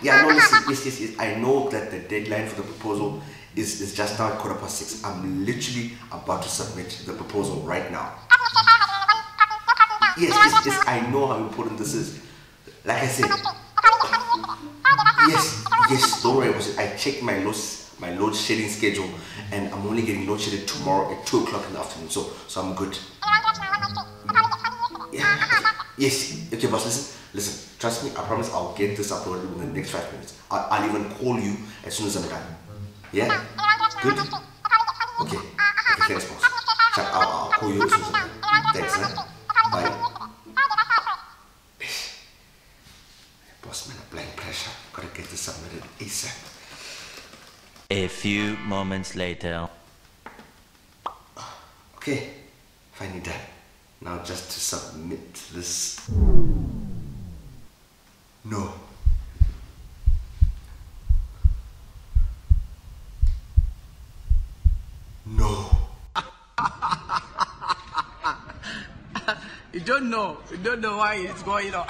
Yeah, no, listen, yes. I know that the deadline for the proposal is just now at 6:15. I'm literally about to submit the proposal right now. Yes, I know how important this is. Like I said, yes, don't worry about it. I checked my load shedding schedule, and I'm only getting load shedded tomorrow at 2:00 in the afternoon, so I'm good. Yeah. Yes, okay, boss, listen, trust me, I promise I'll get this uploaded within the next 5 minutes. I'll even call you as soon as I'm done. Yeah? Good? Okay, thanks, boss. I'll call you as soon as I'm done. Thanks, huh? Bye. Boss man, applying pressure. Gotta get this submitted ASAP. A few moments later. Okay, finally done. Now just to submit this. No. No. You don't know. You don't know why it's going on.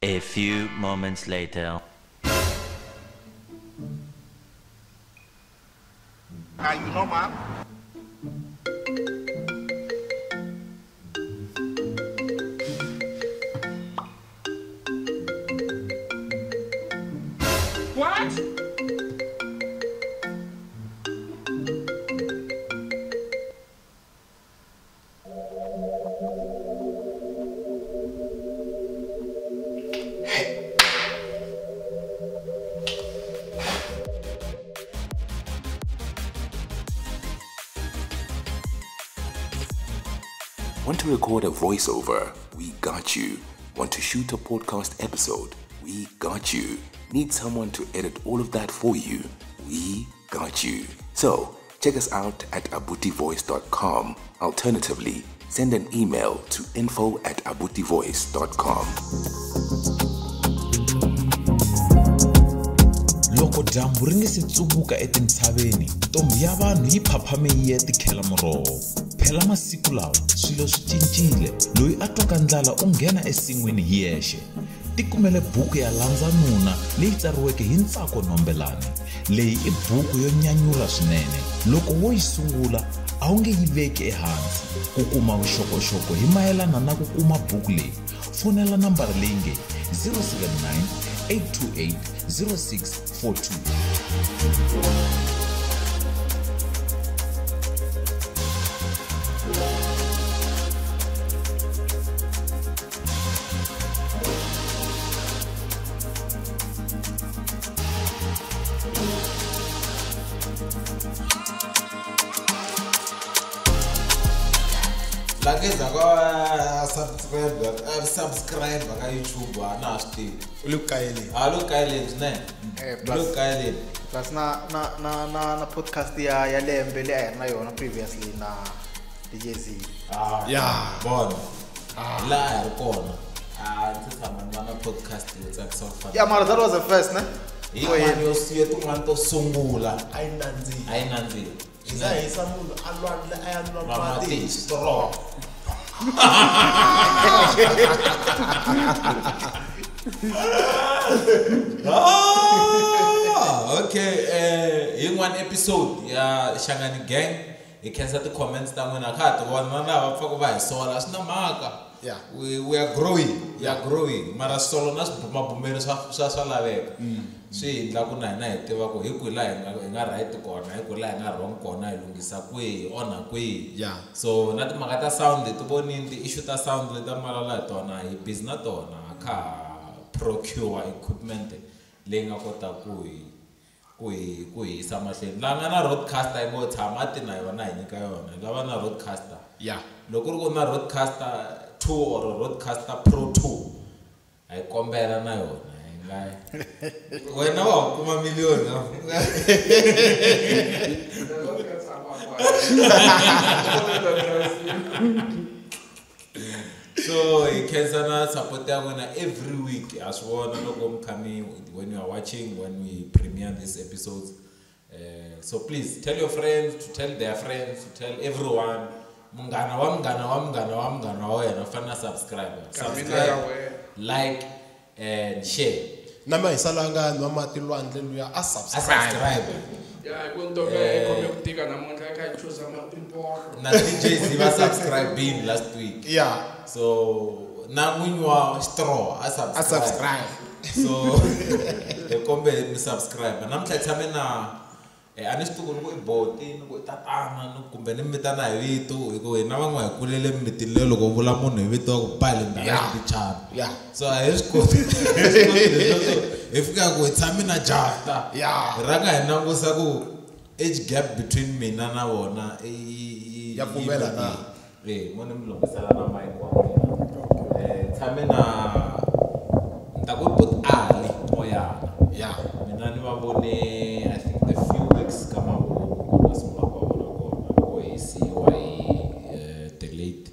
A few moments later. Are you normal? What? Want to record a voiceover? We got you. Want to shoot a podcast episode? We got you. Need someone to edit all of that for you? We got you. So check us out at abutivoice.com. Alternatively, send an email to info@abutivoice.com. Loko dyambu ri nge se tsuvuka etintshaveni, ntombi ya vanhu yi phaphame yi ya tikhela muroho. Phela masiku lawa swilo swi cincile, loyi a twaka ndlala u nghena ensin'wini hi yexe. Tikumele buku ya Landza Nuna leyi tsariweke hi Ntsako Nombelani. Leyi i buku yo nyanyula swinene. Loko wo yi sungula a wu nge yi veki ehansi. Ku kuma vuxokoxoko hi mayelana na ku kuma buku leyi, fonela nambara leyi nge 079 828 0642. Lakeza kwa subscribe ka YouTube ana swi tivi. U le ku kayeleni. A le ku kayeleni swinene. Le ku kayeleni. Plus na podcast ya lembe leyi a hi ri na yona previously na DJ Z. Yeah. Bona. La a hi ri kona. A ndzi tshama ni va na podcast yo tsakisa ku fana. Yeah, mara that was the first, ne? Hi yin'wana yo siya tin'wana to sungula. A yi nandzihi. A yi nandzihi. Hisa hisa munhu a lwandle a ya nwa mati hi straw. Okay, yin'wana episode ya Shangani Gang. Hi khensa ti-comments ta n'wina kha ha ti vona na lava pfaka va hi sola swi na mhaka. Yeah. We are growing. We are growing. Mara solo na swibumabumelo swa laveka. Swi hi endla ku na hina hi tiva ku hi kwihi laha hi nga right kona, hi kwihi laha hi nga wrong kona, hi lunghisa kwihi, hi onha kwihi. Yeah. So na timhaka ta sound ti vonini ti-issue ta sound leti malala hi tona hi busy na tona kha procure equipment leyi nga kotaka ku hi yisa mahlweni. Laha nga na roadcaster yi ngo tshama a ti na yona hi nyika yona. Lava na roadcaster. Yeah. Loko ku ri ku na roadcaster 2 or roadcaster Pro 2 hi kombela na yona. Wena wa kuma miliyoni. So hi khensa na support ya n'wina every week. A swi vona loko mi kha mi when you are watching, when we premiere these episodes. So please tell your friends to tell their friends to tell everyone. Munghana wa munghana wa munghana wa munghana wa wena u fanele subscribe. Subscribe, like and share. Na ma hi salanga nwa mati lwandle luya a subscribe. Ya ku ntombe yi khome ku tika namuntlha kha yi chuza matimporo. Na DJ Z va subscribe last week. Yeah. So na n'winyi wa straw a subscribe. So hi kombe mi subscribe. Namuntlha hi tshame na a ni swi tivi ku ni ku i boti ni ku i tatana ni kumbe ni mi vitana hi vito hi ku hina van'we hi kulele mimitini leyo loko u vula munhu hi vito wa ku bale ndhawu tichana. So a hi swi koti hi fika ku hi tshame na Jafta. Hi rhanga hi langusa ku age gap between mina na vona ya pfumela na mo ni mi lunghisela na mic wa mina. Tshame na ni ta ku bot Ali Moyana. Mina ni va vone I think the few weeks ka mahungu kona sungula ku va vona kona loko hisiwa hi the late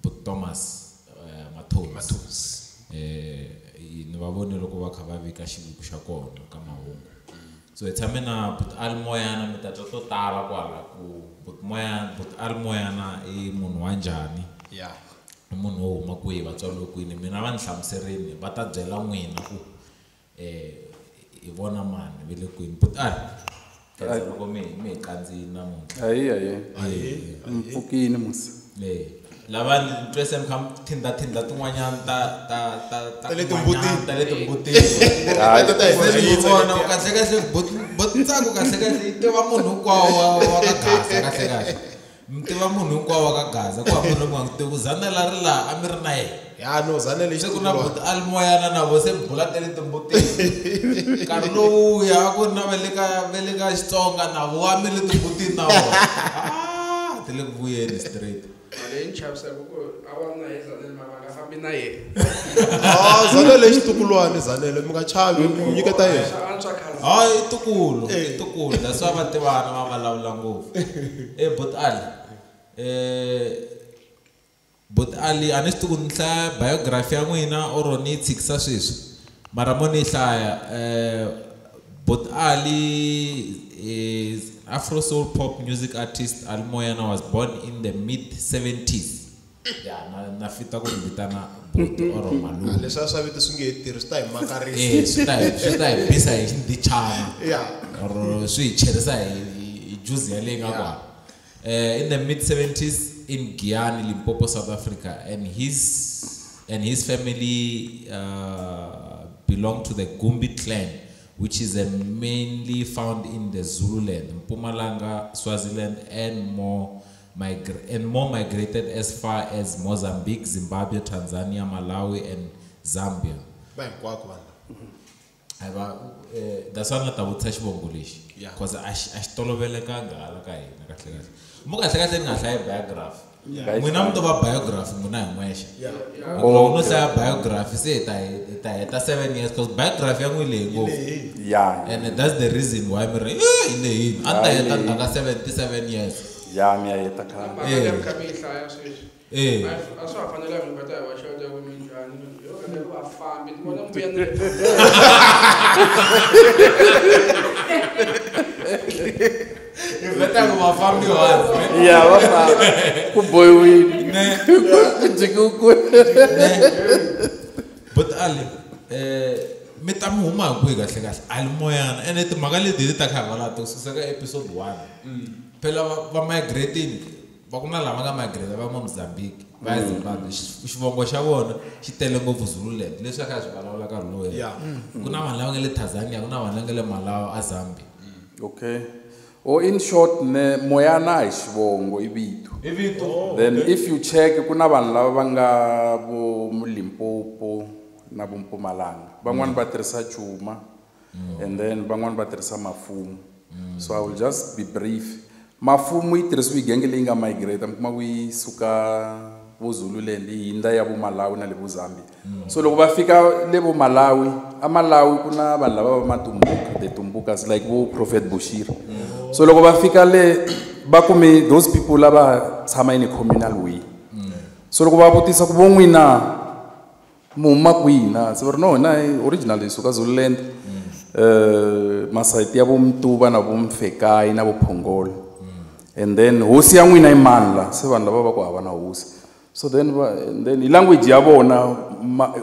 But Thomas Mathos. Ni va vone loko va kha va vika xiviko xa kona ka mahungu. So hi tshame na But Ali Moyana mi ta twa to tala kwala ku But Ali Moyana i munhu wa njhani. I munhu wo huma kwihi vatswari ve kwini mina va ni hlamuserini va ta byela n'wina ku hi vona mani ve le kwini. But Ali khensa loko mi hi kandziyini namuntlha. Ayi mpfukini musa. Lava ni twe se mi kha mi thinda tin'wanyana ta ta le timbutini ta le timbutini. Se vona kahle kahle bot Ntsako kahle kahle yi tiva munhu hinkwawo wa ka Gaza kahle kahle. Mi tiva munhu hinkwawo wa ka Gaza ku hava munhu loyi mi nga n'wi tivi Zanele ri laha a mi ri na yena. Ya no Zanele se ku na But Ali Moyana na vo se bula ta le timbutini. Nkarhi lowuya a ku ri na va le ka Xitsonga na vo a mi le timbutini na vona. Ti le ku vuyeni straight. Leyi ni chavisaka ku a va na hi Zanele mara va nga fambi na yena. Zanele i xitukulwana Zanele mi nga chavi mi nyiketa yena. Hayi i tukulu i tukulu that's why va tivana va vulavula ngopfu. But Ali But Ali a ni swi tivi ku ni hlaya biography ya n'wina or ni yi tshikisa sweswi mara mo ni yi hlaya. But Ali is Afro soul pop music artist. Ali Moyana was born in the mid 70s. Yeah, na fita ku vitana But or Malume. Leswi swa vito swi nge tirhi swi ta hi makarisa. Swi ta hi bisa hi xindichana. Yeah. Or swi hi cherisa hi juice ya leyi nga kwala. In the mid 70s in Giyani, Limpopo, South Africa, and his family belonged to the Gumbi clan, which is mainly found in the Zululand, Mpumalanga, Swaziland, and more migrated as far as Mozambique, Zimbabwe, Tanzania, Malawi, and Zambia. That's why nga ta vutisa xivongo lexi because a xi tolovelekanga hala ka hina kahle kahle. Mo kahle kahle ni nga hlayi biography. N'wina mi to va biography n'wina hi n'wexe. Loko no hlaya biography se hi ta heta 7 years because biography ya n'wi lehi ngopfu. And that's the reason why mi ri yi lehini. A ni ta heta ndzhaku ka 77 years. Ya mi ya heta khale. Mi kha mi yi hlaya sweswi. A swa ha fanelanga mi ta hi va xeweta ku mi njhani. Yo ka va fambi ni vona mi vuya ni hi vheta ku va fambi once. Ya va fambi ku bohiwile. Ku jikiwe ku. But Ali mi ta mi huma hi kwihi kahle kahle Ali Moyana ene timhaka leti hi ti ta kha hi vulavula ku suka ka episode 1. Phela va migrating va ku na lava nga migrate va Mozambique va ya Zimbabwe xivongo xa vona xi tele ngopfu Zululand leswi a kha swi vulavula nkarhi lowuya. Ku na vanhu lava nga le Tanzania ku na vanhu lava nga le Malawi a Zambia. Okay. Or in short ne Moyana hi xivongo i vito. I vito. Then if you check ku na vanhu lava va nga vo Limpopo na vo Mpumalanga. Van'wani va tirhisa Chuma and then van'wani va tirhisa Mafumu. So I will just be brief. Mafumu yi tirhisiwa hi genge leyi nga migrate mi kuma ku yi suka vo Zululand yi hundza ya vo Malawi na le vo Zambia. So loko va fika le vo Malawi, a Malawi ku na vanhu lava va Matumbuka, the Tumbukas like vo Prophet Bushiri. So loko va fika le va kume those people lava tshama in a communal way. So loko va vutisa ku vo n'wina mi huma kwihi na se va ri no hina originally hi suka Zululand. Masayiti ya vo Mtuba na vo Mfekayi na vo Phongolo. And then hosi ya n'wina i mani la se vanhu lava va ku hava na hosi. So then then hi language ya vona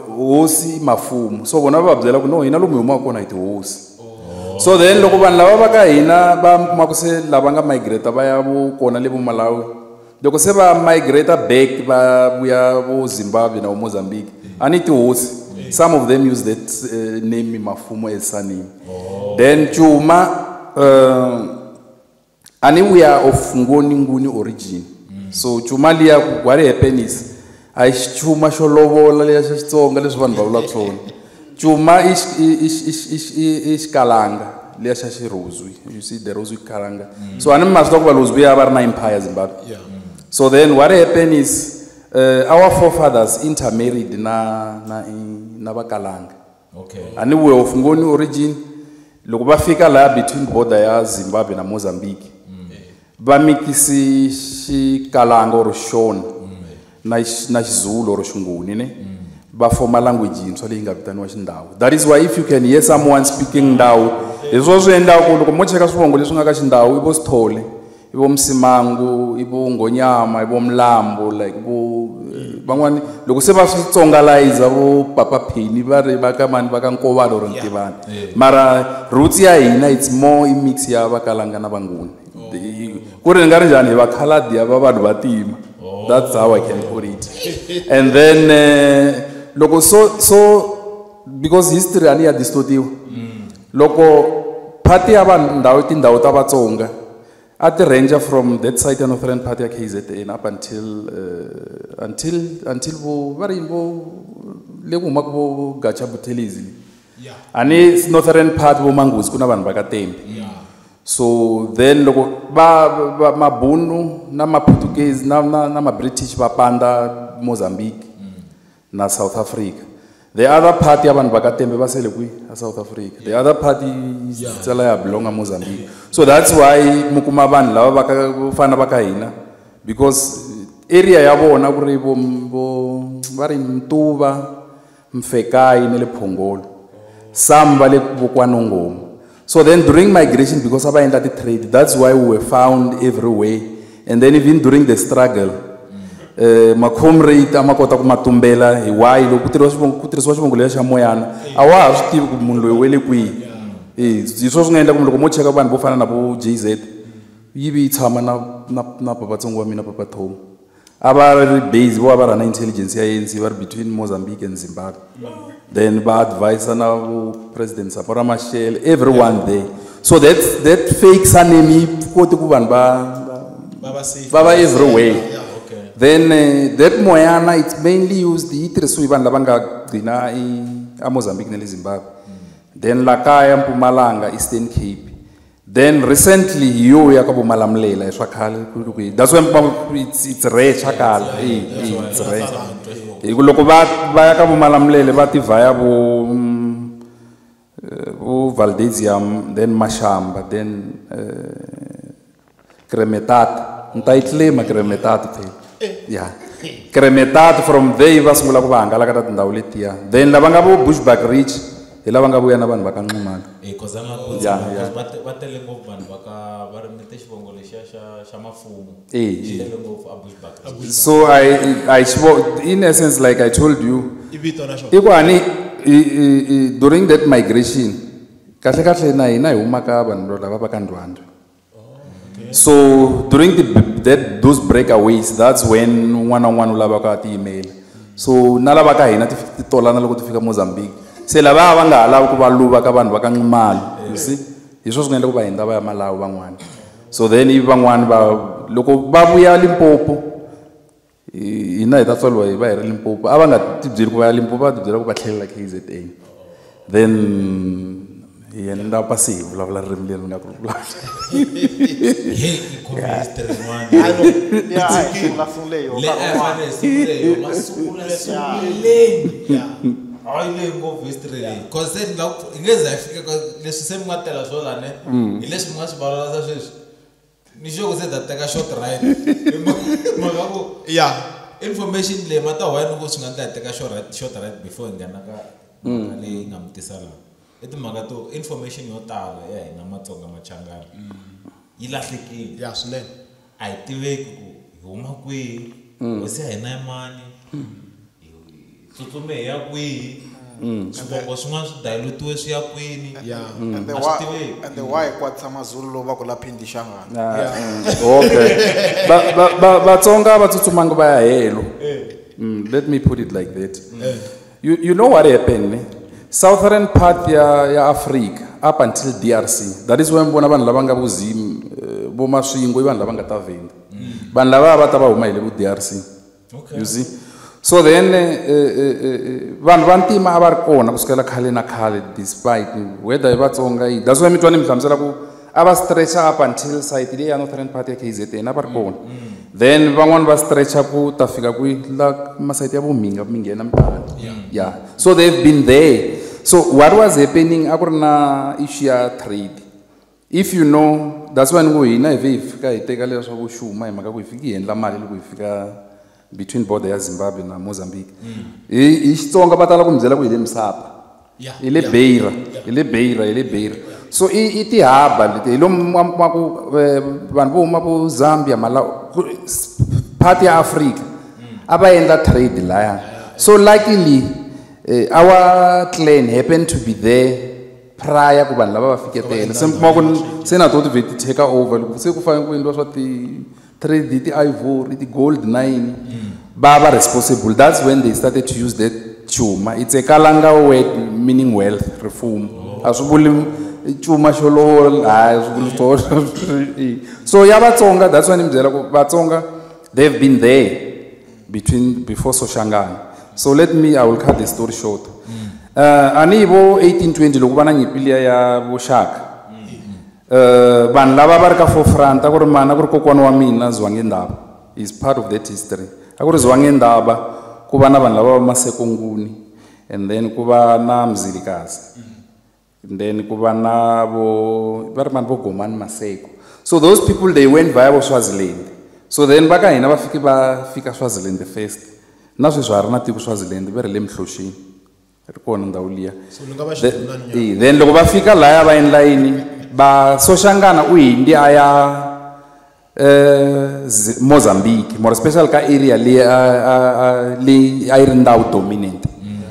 hosi mafumo. So vona va byela ku no hina lomu hi humaka kona hi tihosi. So then loko vanhu lava va ka hina va kuma ku se lava nga migrate va ya vo kona le vo Malawi. Loko se va migrate back va vuya vo Zimbabwe na vo Mozambique a ni tihosi. Some of them use that name Mafumo as surname. Then Chuma ani we are of Ngoni Nguni origin. So Chuma liya what happened is I Chuma xo lovola liya xa Xitsonga leswi vanhu va vulaka swona. Chuma is Kalanga liya xa Xirozwi. You see the Rozwi Kalanga. So ani ma swi tiva ku Valozwi ya va ri na empire Zimbabwe. Yeah. So then what happened is our forefathers intermarried na va Kalanga. Okay. Ani we of Ngoni origin loko va fika la between border ya Zimbabwe na Mozambique. Va mikisi Xikalanga or Shona na Xizulu or Xinguni ne. Va forma language yintshwa leyi nga vitaniwa Xindau. That is why if you can hear someone speaking Ndau, hi swona swi endlaka ku loko mo cheka swivongo leswi nga ka Xindau i vo Sithole, i vo Msimangu, i vo Nghonyama, i vo Mlambo, like vo van'wani loko se va swi tsongalize vo Papa Penny va ri va ka mani va ka Nkovalo or Ntivani. Mara roots ya hina it's more i mix ya Vakalanga na Vanguni. Ku ri ni nga ri njhani hi va Khaladi ya va vanhu va tima. That's how I can put it. And then loko so because history ani ya distortiwa. Loko party ya vanhu ndhawu tindhawu ta Vatsonga a ti ranger from that side ya northern part ya KZN up until until vo va ri vo le ku humaka vo Gacha Buthelezi. Yeah. Ani northern part vo Manguzi ku na vanhu va ka Tembe. Yeah. So then loko va Mabunu na Maportuguese na ma British va panda Mozambique na South Africa. The other part ya vanhu va ka Tembe va sele kwi a South Africa. The other part yi tsala ya belong a Mozambique. So that's why mi kuma vanhu lava va ka fana va ka hina because area ya vona ku ri vo va ri Mtuba, Mfekayi na le Phongolo. Some va le vo KwaNongoma. So then during migration, because of our trade, that's why we were found everywhere. And then even during the struggle, my comrade a ma kota ku ma tumbela hi why loko ku tirhisiwa xivongo lexa xa Moyana a wa ha swi tivi ku munhu loyi we le kwihi. Hi swona swi nga endla ku loko mo cheka vanhu vo fana na vo JZ yi vi yi tshama na papatsongo wa mina Papa Tom. A va ri base vo va rhana intelligence ya ANC va ri between Mozambique and Zimbabwe. Then va advisor na vo President Samora Machel, everyone there. So that fake surname yi koti ku vanhu va va everywhere. Yeah, okay. Then that Moyana it's mainly used yi tirhisiwa hi vanhu lava nga gcina a Mozambique na le Zimbabwe. Then la kaya Mpumalanga, Eastern Cape. Then recently hi yo ya ka vo Malamulele hi swa khale ku ku that's why it's rare swa kala. It's rare. Hi ku loko va ya ka vo Malamulele va tivhaya vo Valdezia then Mashamba then Kremetat. Ni ta yi claim Kremetat phela. Yeah. Kremetat from there va sungula ku va hangalaka ta tindhawu letiya. Then lava nga vo Bushbuck Ridge hi lava nga vuya na vanhu va ka Nxumalo. Cause a nga ku cause va tele ngopfu vanhu va ka va ri mite xivongo lexiya xa mafumo. Xi tele ngopfu a Bushbuck Ridge. So I in essence like I told you i vito na xona. I ku ani during that migration kahle kahle na hina hi huma ka vanhu lava va ka Ndwandwe. So during those breakaways, that's when un'wana na un'wana u lavaka a tiyimela. So na lava ka hina ti tolana loko ti fika Mozambique. Se lava va nga ha lavi ku va luva ka vanhu va ka Nxumalo, you see? Hi swona swi nga endla ku va hundza va ya Malawi van'wana. So then ivi van'wani va loko va vuya Limpopo, hina hi ta tswariwa hi va hi ri Limpopo. A va nga ti byeli ku va ya Limpopo, va ti byela ku va tlhelela KZN. Then hi endla pasi hi vulavula ririmi leri nga ku vulavula. Hey, i khome history yin'wana. Yeah, hi sungula sungule yo. Le a hi fanele hi sungule yo, masungula sunguleni. Hayi leyi ngopfu history leyi. Cause se ni la hi nge za hi fika leswi se mi nga tela swo la ne. Hi leswi mi nga swi vulavula sweswi. Ni sure ku se ta teka short ride. Mhaka ku yeah. Information leyi ma ta huwa ni ku swi nga endla hi teka short ride before hi nghena ka mhaka leyi nga mi tisa laha. I timhaka to information yo tala ya hina Matsonga Machangana yi lahlekile. Ya swinene. A hi tiveki ku hi huma kwihi, hosi ya hina i mani, hi tsutsume hi ya kwihi, swivongo swin'wana swi dilutiwe swi ya kwini. And A swi tiveki. And the why kwatisa Mazulu lowu va ku la phindi Shangana. Okay. Vatsonga va tsutsumanga va ya helo. Let me put it like that. You know what happened? Ne? Southern part ya Africa up until DRC. That is when vona vanhu lava nga vo Zim, vo Masvingo i vanhu lava nga ta Venda. Vanhu lava va ta va huma hi le vo DRC. Okay. You see? So then vanhu va ntima a va ri kona kusukela khale na khale despite whether i Vatsonga yi. That's why mi twa ni mi hlamusela ku a va stretcha up until side leyi ya northern part ya KZN a va ri kona. Then van'wani va stretcha ku ta fika kwi la masayiti ya vo Mhinga mi nghena Mutala. Yeah. So they've been there. So what was happening a ku ri na issue ya trade. If you know, that's when ku hina hi vhe hi fika hi teka leswaku xuma hi mhaka ku hi fiki hi endla mali loko hi fika between border ya Zimbabwe na Mozambique. Hi Xitsonga va tala ku mi byela ku hi le Msapa. Hi le Beira, hi le Beira, hi le Beira. So i tihaba leti hi lomu ma ku vanhu vo huma vo Zambia, Malawi, part ya Africa a va endla trade laya. So luckily our clan happened to be there prior ku vanhu lava va fiketela. Se mi kuma ku se na to ti vhe ti take over loko se ku fanele ku endliwa swa ti trade ti ivory ti gold nine va va responsible. That's when they started to use that chuma. It's a Kalanga word meaning wealth, reform. A swi vuli chuma xo lovola, hayi swi vuli swona. So ya Vatsonga, that's why ni mi byela ku Vatsonga they've been there between before Soshangana. So let me, I will cut the story short. Ani vo 1820 loko va na nyimpi liya ya vuxaka. Vanhu lava va ri ka forefront a ku ri mani, a ku ri kokwana wa mina Zwangendaba. Is part of that history. A ku ri Zwangendaba, ku va na vanhu lava va Maseko Nguni, and then ku va na Mzilikazi. And then ku va na vo, va ri mani vo Gomani Maseko. So those people they went via Swaziland. So then va ka hina va fike va fika Swaziland first. Na sweswi ha ri na tiko Swaziland, va ri le Mhlosheni. Ri kona ndhawu liya. So ni nga va xiduna nyana. Then loko va fika laya va endla yini? Va Soshangana u hindi a ya Mozambique, more special ka area leyi leyi a yi ri ndhawu dominant.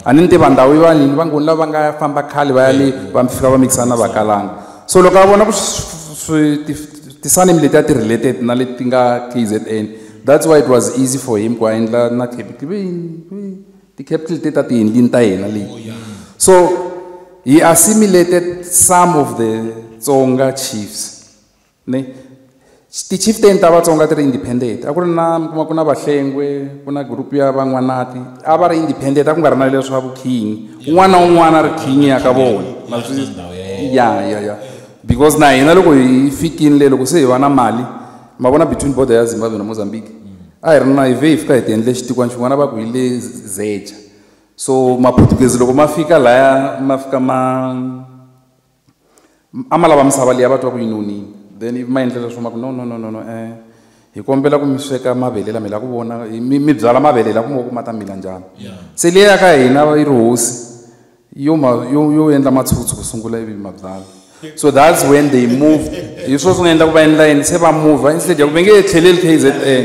A ni tiva ndhawu yi va yini, vangoni lava nga famba khale va ya le va fika va mikisana na vakalanga. So loko a vona ku ti-surname leti a ti related na leti nga KZN, that's why it was easy for him ku a endla na capital. Ti-capital te ta tiyindlini ta hina leyi. So he assimilated some of the Tsonga chiefs. Ne? Ti-chieftain ta Vatsonga ti ri independent. A ku ri na, mi kuma ku na Vahlengwe, ku na group ya Van'wanati. A va ri independent, a ku nga ri na leswaku king. Un'wana na un'wana a ri king ya ka vona. Ma swi twisisa? Yeah, yeah, yeah. Because na hina loko hi fikile le, loko se hi va na mali, ma vona between border ya Zimbabwe na Mozambique, a hi ri na hi vhe hi fika hi ti endle xitikwana xin'wana va ku hi le Zeja. So Maputukezi loko ma fika laya, ma fika ma a ma lava misava liya va twa ku yi nonile. Then ivi ma endlela swo ma ku no, no, no, no, no, hi kombela ku mi sweka mavele lama hi lava ku vona, mi byala mavele la ku mo ku ma ta mila njhani. Se liya ya ka hina yi ri hosi, yo endla matshutsu ku sungula ivi ma byala. So that's when they moved. Hi swona swi nga endla ku va endla yini, se va move instead ya ku va nge tlheleli KZN.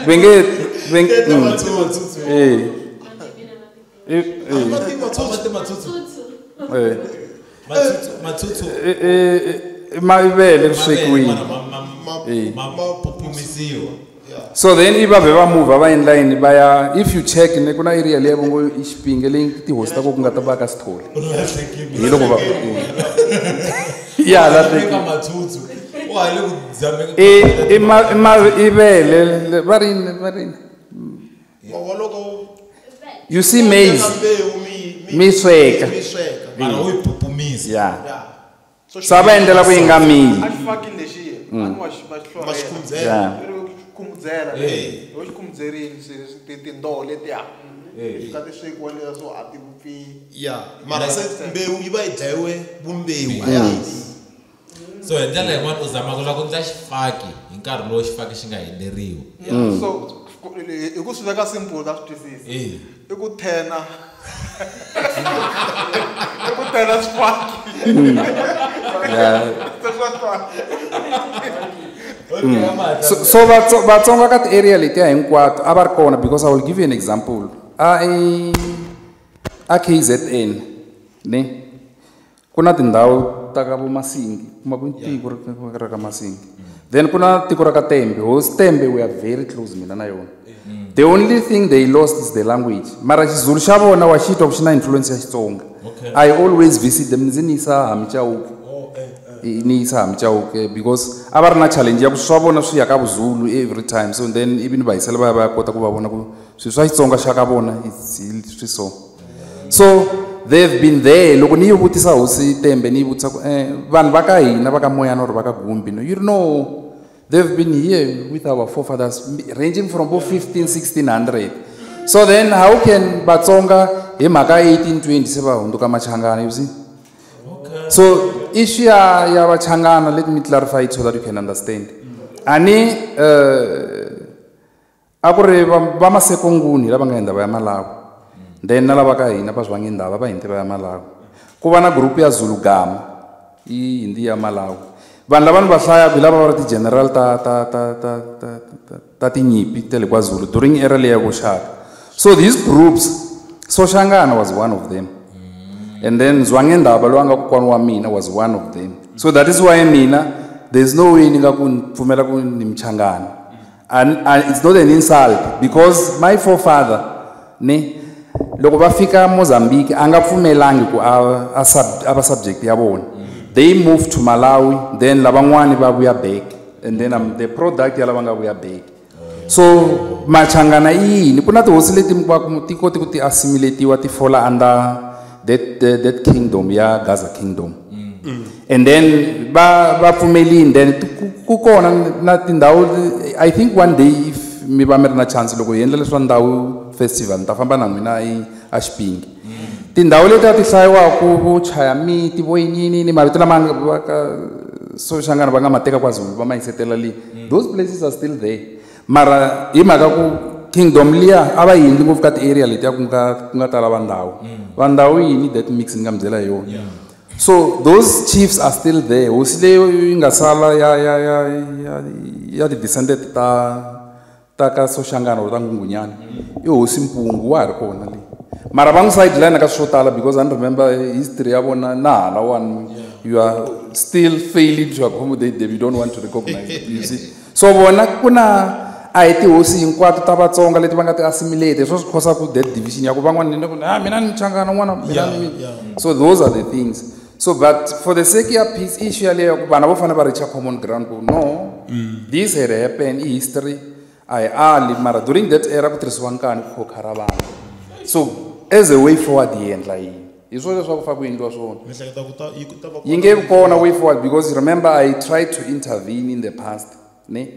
Va nge, va nge, Matsutsu. Mavele ku swekiwile. Mapupumisiwa. So then iva vhe va move va endla yini va ya, if you check ne ku na area leyi va ngo i Xipinge leyi tihosi ta ko ku nga ta va ka Sithole. Hi loko va ya lahlekile. Matsutsu. Wa le ku dzameka. I vele va ri yini, va ri yini? You see maize. Mi sweka. Mara u yi pupumisa. Yeah. So a va endlela ku yi nga mili. A xi fakile lexiya. A ni wa xi va xi Ma xi khumuzela. Yeah. Ri khumuzela. Ho xi khumudzerini se tindzoho letiya. Fika ti swekiwa leswiya so a ti vupfi. Ya, mara se mbewu yi va yi dlayiwe vumbewu a ya ha yi. So hi ndlela yin'wana u zama ku lava ku endla xifaki hi nkarhi lowu xifaki xi nga heleriwa. Yeah, so hi ku swi veka simple ta swi twisisa. I ku thena. I ku thena xifaki. So Vatsonga ka ti-area letiya hinkwato a va ri kona because I will give you an example. A KZN ne ku na tindhawu ta ka vo Masingi, kuma ku tiko ra ka Masingi. Then ku na tiko ra ka Tembe. Hosi Tembe we are very close mina na yona. The only thing they lost is the language. Mara Xizulu xa vona wa xi twa ku xi na influence ya Xitsonga. I always visit them ndzi ni yisa Hamichauke. Ni yisa Hamichauke because a va ri na challenge ya ku swa vona swi ya ka Vuzulu every time. So then even va yisela va ya va ya kota ku va vona ku swilo swa Xitsonga xa ka vona it's swi so. So they've been there. Loko ni yi vutisa hosi Tembe ni yi vutisa ku vanhu va ka hina va ka Moyana or va ka Gumbi no, you know they've been here with our forefathers ranging from about 15 1600. So then how can Vatsonga hi mhaka 1820 se va hundzuka Machangana, you see? Okay. So issue ya Vachangana, let me clarify it so that you can understand. Ani a ku ri va Maseko Nguni lava nga endla va ya Malawi. Then na lava ka hina va Zwange Ndaba va hindzi va ya Malawi. Ku va na group ya Zulu Gama yi hindi ya Malawi. Vanhu lava ni va hlayaka hi lava va ri ti-general ta tinyimpi ta le KwaZulu during era leya vo Shaka. So these groups, Soshangana was one of them. And then Zwange Ndaba loyi a nga kokwana wa mina was one of them. So that is why mina there's no way ni nga ku ni pfumela ku ni Mchangana. And it's not an insult because my forefather ne loko va fika Mozambique a nga pfumelangi ku a va subject ya vona. They moved to Malawi, then lavan'wani va vuya back, and then I'm the product ya lava nga vuya back. So Machangana i yini? Ku na tihosi leti ti koti ku ti assimilatiwa ti fola under that kingdom ya Gaza kingdom. And then va pfumelini, then ku kona na tindhawu. I think one day if mi va mi ri na chance loko hi endla leswa ndhawu festival ni ta famba na n'wina a Xipingi. Tindhawu leti a ti hlayiwaka vo Chayamiti vo yiniyini mavito lama va ka Soshangana va nga ma teka KwaZulu va ma yisetela le, those places are still there. Mara hi mhaka ku kingdom liya a va yi endli ngopfu ka ti-area letiya ku nga tala vandhawu. Vandhawu yini that mix ni nga mi byela hi yona. So those chiefs are still there. Hosi leyi yi nga sala ya ti-descendant ta ka Soshangana or ta Nghunghunyana i hosi Mpungu wa ha ri kona leyi. Mara va n'wi sideline ka swo tala because I remember history ya vona na hala one you are still failing to accommodate them, you don't want to recognize them, you see. So vona ku na a hi tihosi hinkwato ta Vatsonga leti va nga ti assimilate, swo swi cause ku that division ya ku van'wana ni ku mina ni Mchangana n'wana mina ni. So those are the things. So but for the sake ya peace issue yaleyo ku vanhu vo fanele va reach a common ground ku no, this had happened in history. A hi ali mara during that era ku tirhisiwa nkani ku khokhara vanhu. So as a way forward hi endla yini? Hi swona leswaku fa ku endliwa swona. Mi hleketa ku ta yi ta va Yi nge vi kona way forward because remember I tried to intervene in the past ne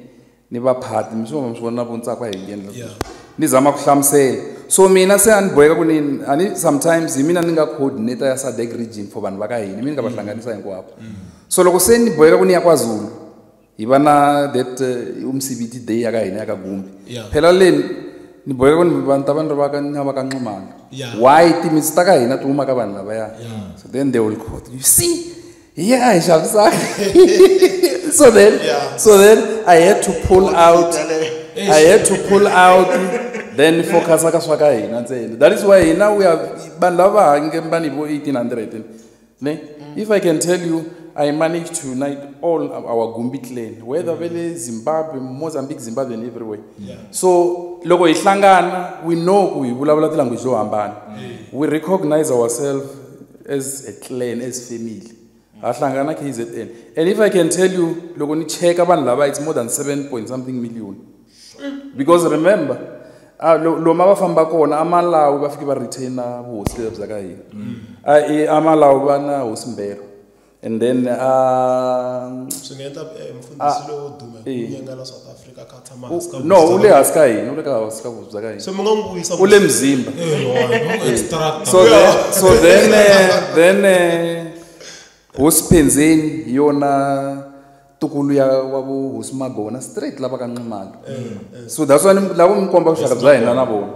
ni va phati mi swi vona vo Ntsako a hi endla ni zama ku hlamusela. So mina se a ni boheka ku ni a ni sometimes hi mina ni nga coordinator ya SADC region for vanhu va ka hina, mina ni nga va hlanganisa hinkwavo. So loko se ni boheka ku ni ya KwaZulu hi va na that umCBT day ya ka hina ya ka Gumbi. Phela le ni boheka ku ni vanhu ta va ni ri va ka ni va ka Nxumalo. Why timitsu ta ka hina ti huma ka vanhu lavaya? So then they will quote, you see, yeah, xavisaka. So then, so then I had to pull out. I had to pull out. Then focus ka swa ka hina ntsena. That is why hina we are vanhu lava va nge vani vo 1800. Ne? If I can tell you, I managed to unite all our Gumbi clan, whether vele Zimbabwe, Mozambique, Zimbabwe, and everywhere. So loko hi hlangana, we know ku hi vulavula ti-language to hambana. We recognize ourselves as a clan, as family. Ha hlangana KZN. And if I can tell you, loko ni cheka vanhu lava, it's more than 7 point something million. Because remember, loma va famba kona a Malawi va fike va retaina vuhosi lebyi bya ka hina. A Malawi va na hosi Mbero. And then swi nga endla mfundhisi lowo duma hi ku yenga la South Africa kha tshama hansi ka no u le hansi ka hina, u le ka hansi ka vuvabyi bya ka hina. Se mi nga n'wi vuyisa u le Mzimba. Extract. So then Hosi Penzeni hi yona tukulu ya wa vo Hosi Magona straight lava ka Nxumalo. So that's why lava mi komba vuxaka bya hina na vona.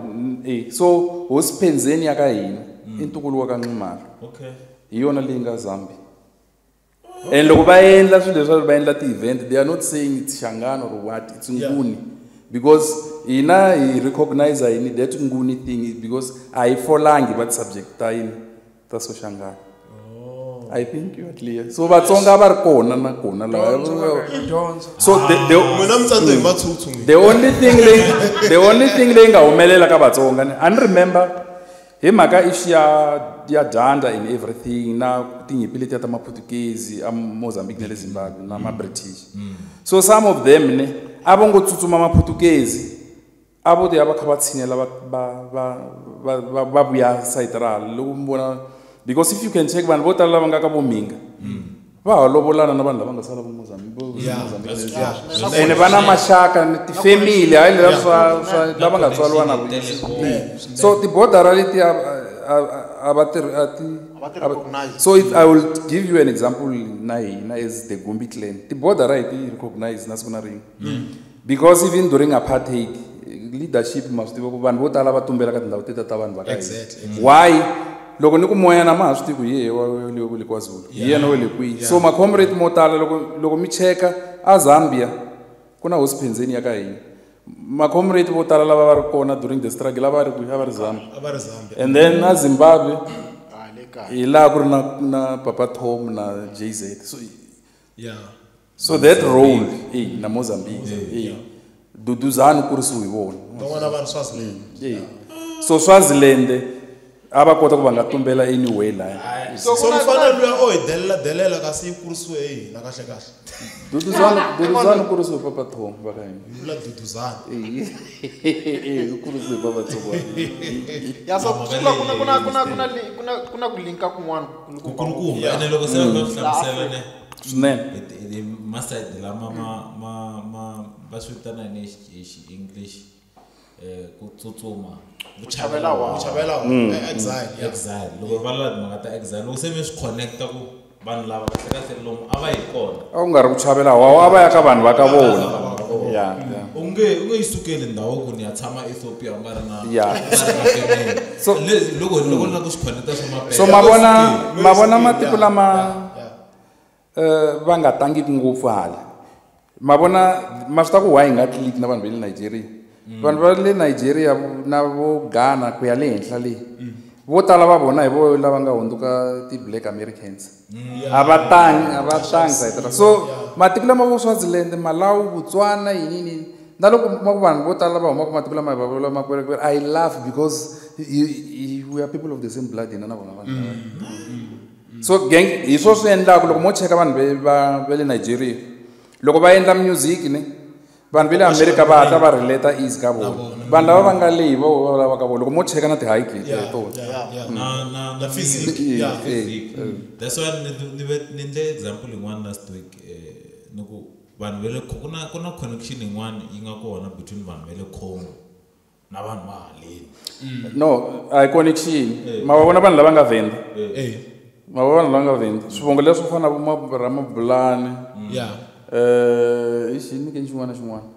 So Hosi Penzeni ya ka hina i ntukulu wa ka Nxumalo. Okay. Hi yona leyi nga Zambia. And loko va endla swilo leswi va endla ti-event, they are not saying it's Shangani or what, it's Nguni. Because hina hi recognize yini that Nguni thing because a hi folangi va ti-subject ta yini ta Soshangani. I think you are clear. So Vatsonga va ri kona na kona laha. So the only thing leyi nga humelela ka Vatsonga, and remember hi mhaka issue ya dyandza and everything na tinyimpi letiya ta Maputukezi a Mozambique na le Zimbabwe na ma British. So some of them ne a vo ngo tsutsuma Maputukezi a vo ti ya va kha va tshinela va vuya side ra loko mi vona. Because if you can check vanhu vo tala lava nga ka vo Mhinga va ha lovolana na vanhu lava nga sala vo Mozambique. Ene va na maxaka ni tifamily hayi leswi swa lava nga tswariwa na vona. So tibodara leti a va ti so if I will give you an example na hina as the Gumbi clan, tibodara hi ti recognize na siku na rin'we. Because even during apartheid leadership ma swi tiva ku vanhu vo tala va tumbela ka tindhawu teta ta vanhu va ka hina. Why? Loko ni ku moyana ma ha swi tivi ku hi yehe wa le KwaZulu, hi yena wa le kwihi. So ma-comrade mo tala loko mi cheka a Zambia ku na Hosi Penzeni ya ka hina. Ma-comrade vo tala lava va ri kona during the struggle lava ri kwihi, a va ri Zambia. And then na Zimbabwe hi laha ku ri na Papa Tom na JZ. So so that role na Mozambique. Duduzani ku kurisiwe hi vona. Van'wana va ri Swaziland. So Swaziland a va kota ku va nga tumbela anyway laha. So mfana luya o hi delela kasi yi kurisiwe hi hina kahle kahle. Duduzani kurisiwe Papa Tom va ka hina. Vula Duduzani. Kurisiwe Papa Tom. Ya so kuna ku linka kun'wana kulukumba ene loko se va hlamusela ne swinene maside lama ma va swi vitana ni xi English ku tsutsuma chavela wa exile loko va la timhaka ta exile loko se mi swi connecta ku vanhu lava kahle kahle lomu a va yi kona a ku nga ri ku chavela wa a va ya ka vanhu va ka vona. U nge yi sukeli ndhawu ku ni ya tshama Ethiopia u nga ri na so loko loko na ku swi connecta swa mapela. So ma vona matiko lama va nga tangiki ngopfu hala ma vona ma swi ta ku why hi nga click na vanhu va le Nigeria. Vanhu va le Nigeria na vo Ghana ku ya le henhla le vo tala va vona hi vo lava nga hundzuka ti-Black Americans. A va tangi side. So matiko lama vo Swaziland, Malawi, Botswana yini na loko ma ku vanhu vo tala va humaka matiko lama hi va vula makwerekwere, I laugh because we are people of the same blood hina na vona vanhu. So gang hi swo swi endlaka loko mo cheka vanhu va le Nigeria loko va endla music ne vanhu va le America va hatla va relate easy ka vona. Vanhu lava va nga le hi vo lava ka vona loko mo cheka na ti-high grade tona na physique. That's why ni endle example yin'wana last week ni ku vanhu va le ku na connection yin'wana yi nga kona between vanhu va le Congo na vanhu va haleni. No, a hi connection. Ma va vona vanhu lava nga Venda. Ma va vanhu lava nga Venda. Swivongo leswi swo fana na vo Ramabulana. I xini ke xin'wana na xin'wana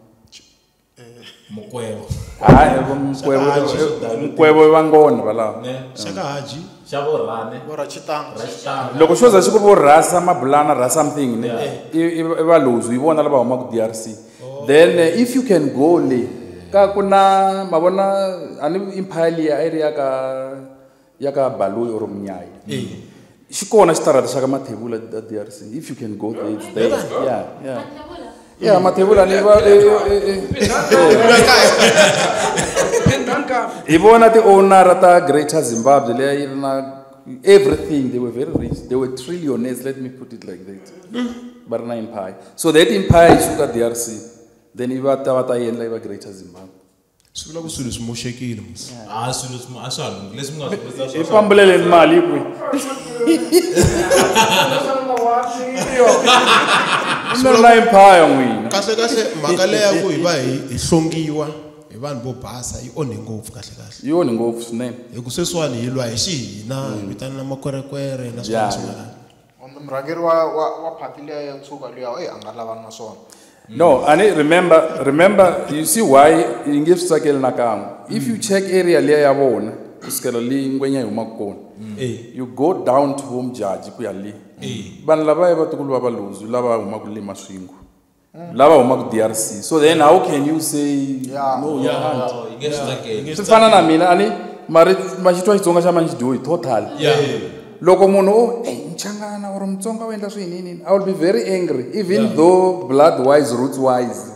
Mukwevho. Hayi Mukwevho i vangona valava. Xaka Haji. Xa vo Rhane. Vo Rachitanga. Loko xo za xi ku vo Rhasa Mabulana Rha something ne i Valozwi hi vona lava humaka DRC. Then if you can go le ka ku na ma vona a ni empire liya a yi ri ya ka Baloyi or Munyayi. Xi kona xitarata xa ka Mathebula a DRC. If you can go there, it's there. Yeah. Yeah, Mathebula ni va hi vona ti-owner ta Greater Zimbabwe leyi yi ri na everything. They were very rich. They were trillionaires, let me put it like that. Va ri na empire. So that empire yi suka DRC. Then yi va ta va ta endla yi va Greater Zimbabwe. Swi vula ku swilo swi moxekile mos. A swilo swi a swa ha lunghi leswi mi nga swi vutisa Hi fambuleleni mali yi kwihi? Mi na empire n'wina. Kahle kahle mhaka leya ku hi va hi hlongiwa hi vanhu vo basa yi onhe ngopfu kahle kahle. Yi onhe ngopfu swinene. Hi ku sweswiwani hi lwa hi xihina hi vitana na makwerekwere na swin'wana swin'wana. Murhangeri wa party liya ya ntshuka luya a nga lavani na swona. No, and remember you see why yi nge swi tsakeli nakan'we. If you check area liya ya vona kusukela leyi ngwenya yi humaka kona, you go down to home judge ku ya le. Vanhu lava vatukulu va Valozwi lava humaka le Masvingo, lava humaka DRC. So then how can you say no you can't? Swi fana na mina ani mari maxitwa Xitsonga xa manxidyohi total. Loko munhu o Mchangana or Mutsonga u endla swiyinini, I will be very angry even though blood wise, roots wise.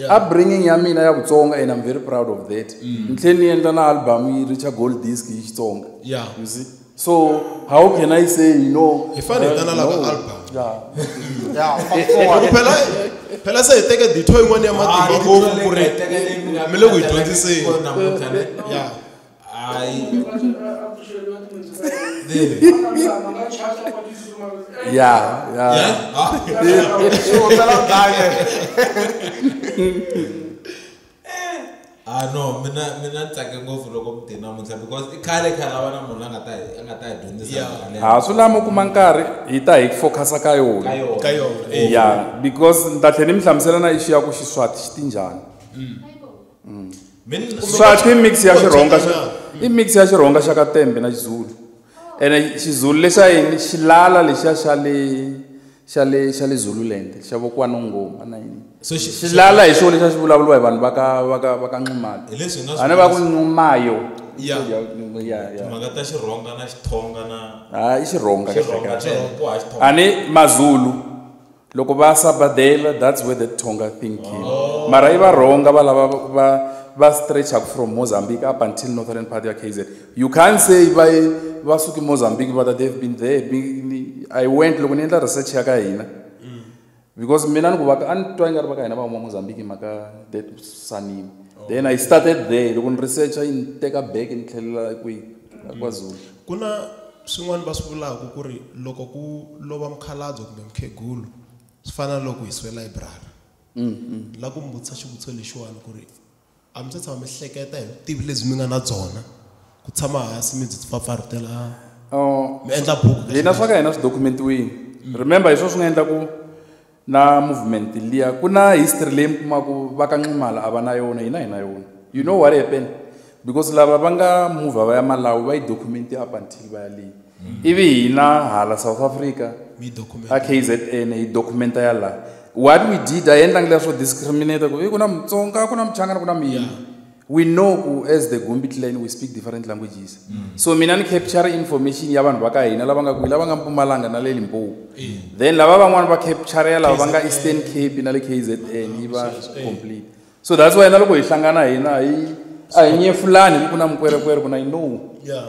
Upbringing ya mina ya Vutsonga and I'm very proud of that. Ni tlhela ni endla na album yi richa gold disc hi Xitsonga. You see? So how can I say no? Hi fanele hi tana la ka album. Yeah. Phela se hi teke detour yin'wana ya matimba ngopfu ku ri mi le ku hi dyondziseni. Yeah. Yeah. No, mina ntsake ngopfu loko mi tini namuntlha because i khale khale a va na munhu a nga ta hi dyondzisa. Ha swi lama kuma nkarhi hi ta hi focus ka yona. Ka yona. Yeah, because ni ta tlhela ni mi hlamusela na issue ya ku Xiswati xi ti njhani. Swati mix ya Xirhonga i mix ya Xirhonga xa ka Tembe na Xizulu. Ene Xizulu lexa yini xilala lexiya xa le Zululand xa vo KwaNongoma na yini. Xilala hi xona lexa xi vulavuriwa hi vanhu va ka Nxumalo. A ni va ku Nxumayo. Yeah. Timhaka ta Xirhonga na Xithonga na i Xirhonga kahle kahle. Ani Mazulu loko va sabadela, that's where the Tonga thing came. Mara i Varhonga va lava va stretch up from Mozambique up until northern part of KZ. You can't say by Vasuki Mozambique, but they've been there. I went looking at research ya ka hina. Because mina ni ku a ni twa ingari va ka hina va huma Mozambique mhaka that surname. Then I started there. Loko ni research yi ni teka back ni tlhelela kwihi KwaZulu. Ku na swin'wana va swi vulaka ku ri loko ku lova mukhalabye kumbe mukhegulu swi fana na loko hi siwe library. La ku mi vutisa xivutiso lexiwani ku ri a mi se tshama mi hleketa hi vutivi lebyi mi nga na byona ku tshama hansi mi byi pfapfarhutela mi endla buku. Hina swa ka hina swi documentiwini. Remember hi swona swi nga endla ku na movement liya ku na history leyi mi kumaka va ka Nxumalo a va na yona, hina hi na yona. You know what happened? Because lava va nga move va ya Malawi va yi document up until va ya leyi. Ivi hina hala South Africa a KZN hi documenta ya laha. What we did, I endla leswo discriminate ku ku na Mutsonga, ku na Mchangana, ku na mina. We know ku as the Gumbi clan we speak different languages. So mina ni capture information ya vanhu va ka hina lava nga kwihi, lava nga Mpumalanga na le Limpopo. Then lava van'wana va capture ya lava va nga Eastern Cape na le KZN yi va complete. So that's why na loko hi hlangana hina hi a hi nyefulani ku na mukwerekwere ku na no. Yeah.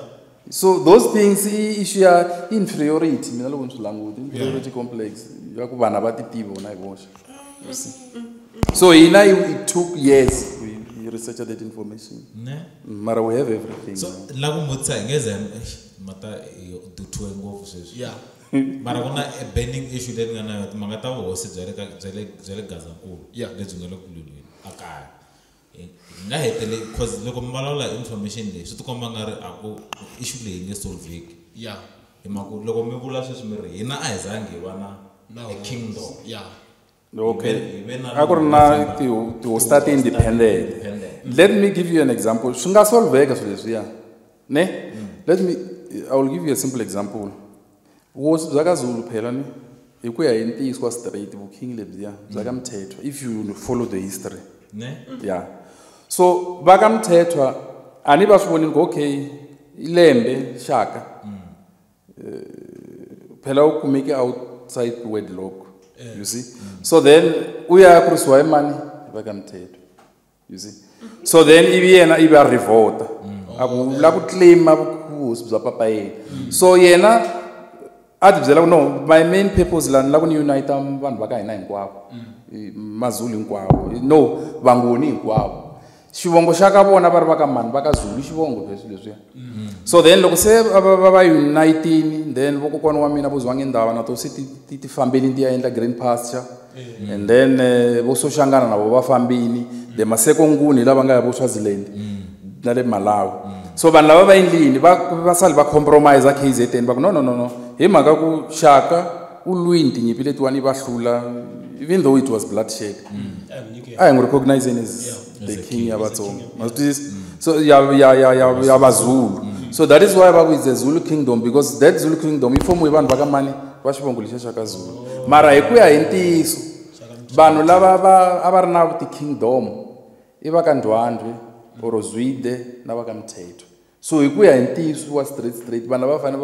So those things issue ya inferiority mina loko ni swi languta inferiority complex ya ku vanhu va ti tivi vona hi voxe. You see. So hina it took years we researched that information. Ne? Mara we have everything. So la ku mutsa hi ngeze mata duthiwe ngopfu sweswi. Yeah. Mara ku na a burning issue leyi nga na yona timhaka ta vuhosi bya le bya le Gazankulu lebyi nga le ku lulweni a kaya. Hi nga hetele cause loko mi vulavula information leyi swi tikomba nga ri a ku issue leyi nge solveki. Yeah. Hi mhaka loko mi vula sweswi mi ri hina a hi zangi hi va na a kingdom. Yeah. Okay. A ku ri na tihosi ta ti-independent. Let me give you an example. Swi nga solveka swilo leswiya. Ne? I will give you a simple example. Vuhosi bya ka Zulu phela ni hi ku ya hi ntiyiso wa straight vuking lebyiya bya ka Mthethwa if you follow the history. Ne? Yeah. So va ka Mthethwa a ni va swi vonile ku okay lembe xaka. Phela u kumeke outside wedlock. You see? So then uya kurisiwa hi mani va ka Mthethwa. You see? So then ivi yena ivi a revolta. A ku la ku claima vuhosi bya papa yena. So yena a ti byela ku no my main purpose la ni la ku ni unite vanhu va ka hina hinkwavo. Mazulu hinkwavo. No, Vangoni hinkwavo. Xivongo xa ka vona va ri va ka mani va ka Zulu xivongo leswi leswiya. So then loko se va unitini then vokokwana wa mina vo Zwangendaba na to se ti fambeni ti ya endla green pasture. And then vo Soshangana na vo va fambini the Maseko Nguni lava nga ya vo Swaziland na le Malawi. So vanhu lava va endlini va sali va compromise KZN va ku no hi mhaka ku Shaka u lwini tinyimpi letiwani va hlula even though it was bloodshed. I am recognizing as the king ya Vatsonga. So ya Zulu. So that is why it's the Zulu kingdom, because that Zulu kingdom i form vanhu va ka mani va xivongo lexiya xa ka Zulu. Mara hi ku ya hi ntiyiso vanhu lava va a va ri na ti kingdom i va ka Ndwandwe or Zwide na va ka Mthetho. So hi ku ya hi ntiyiso wa straight vanhu lava fanele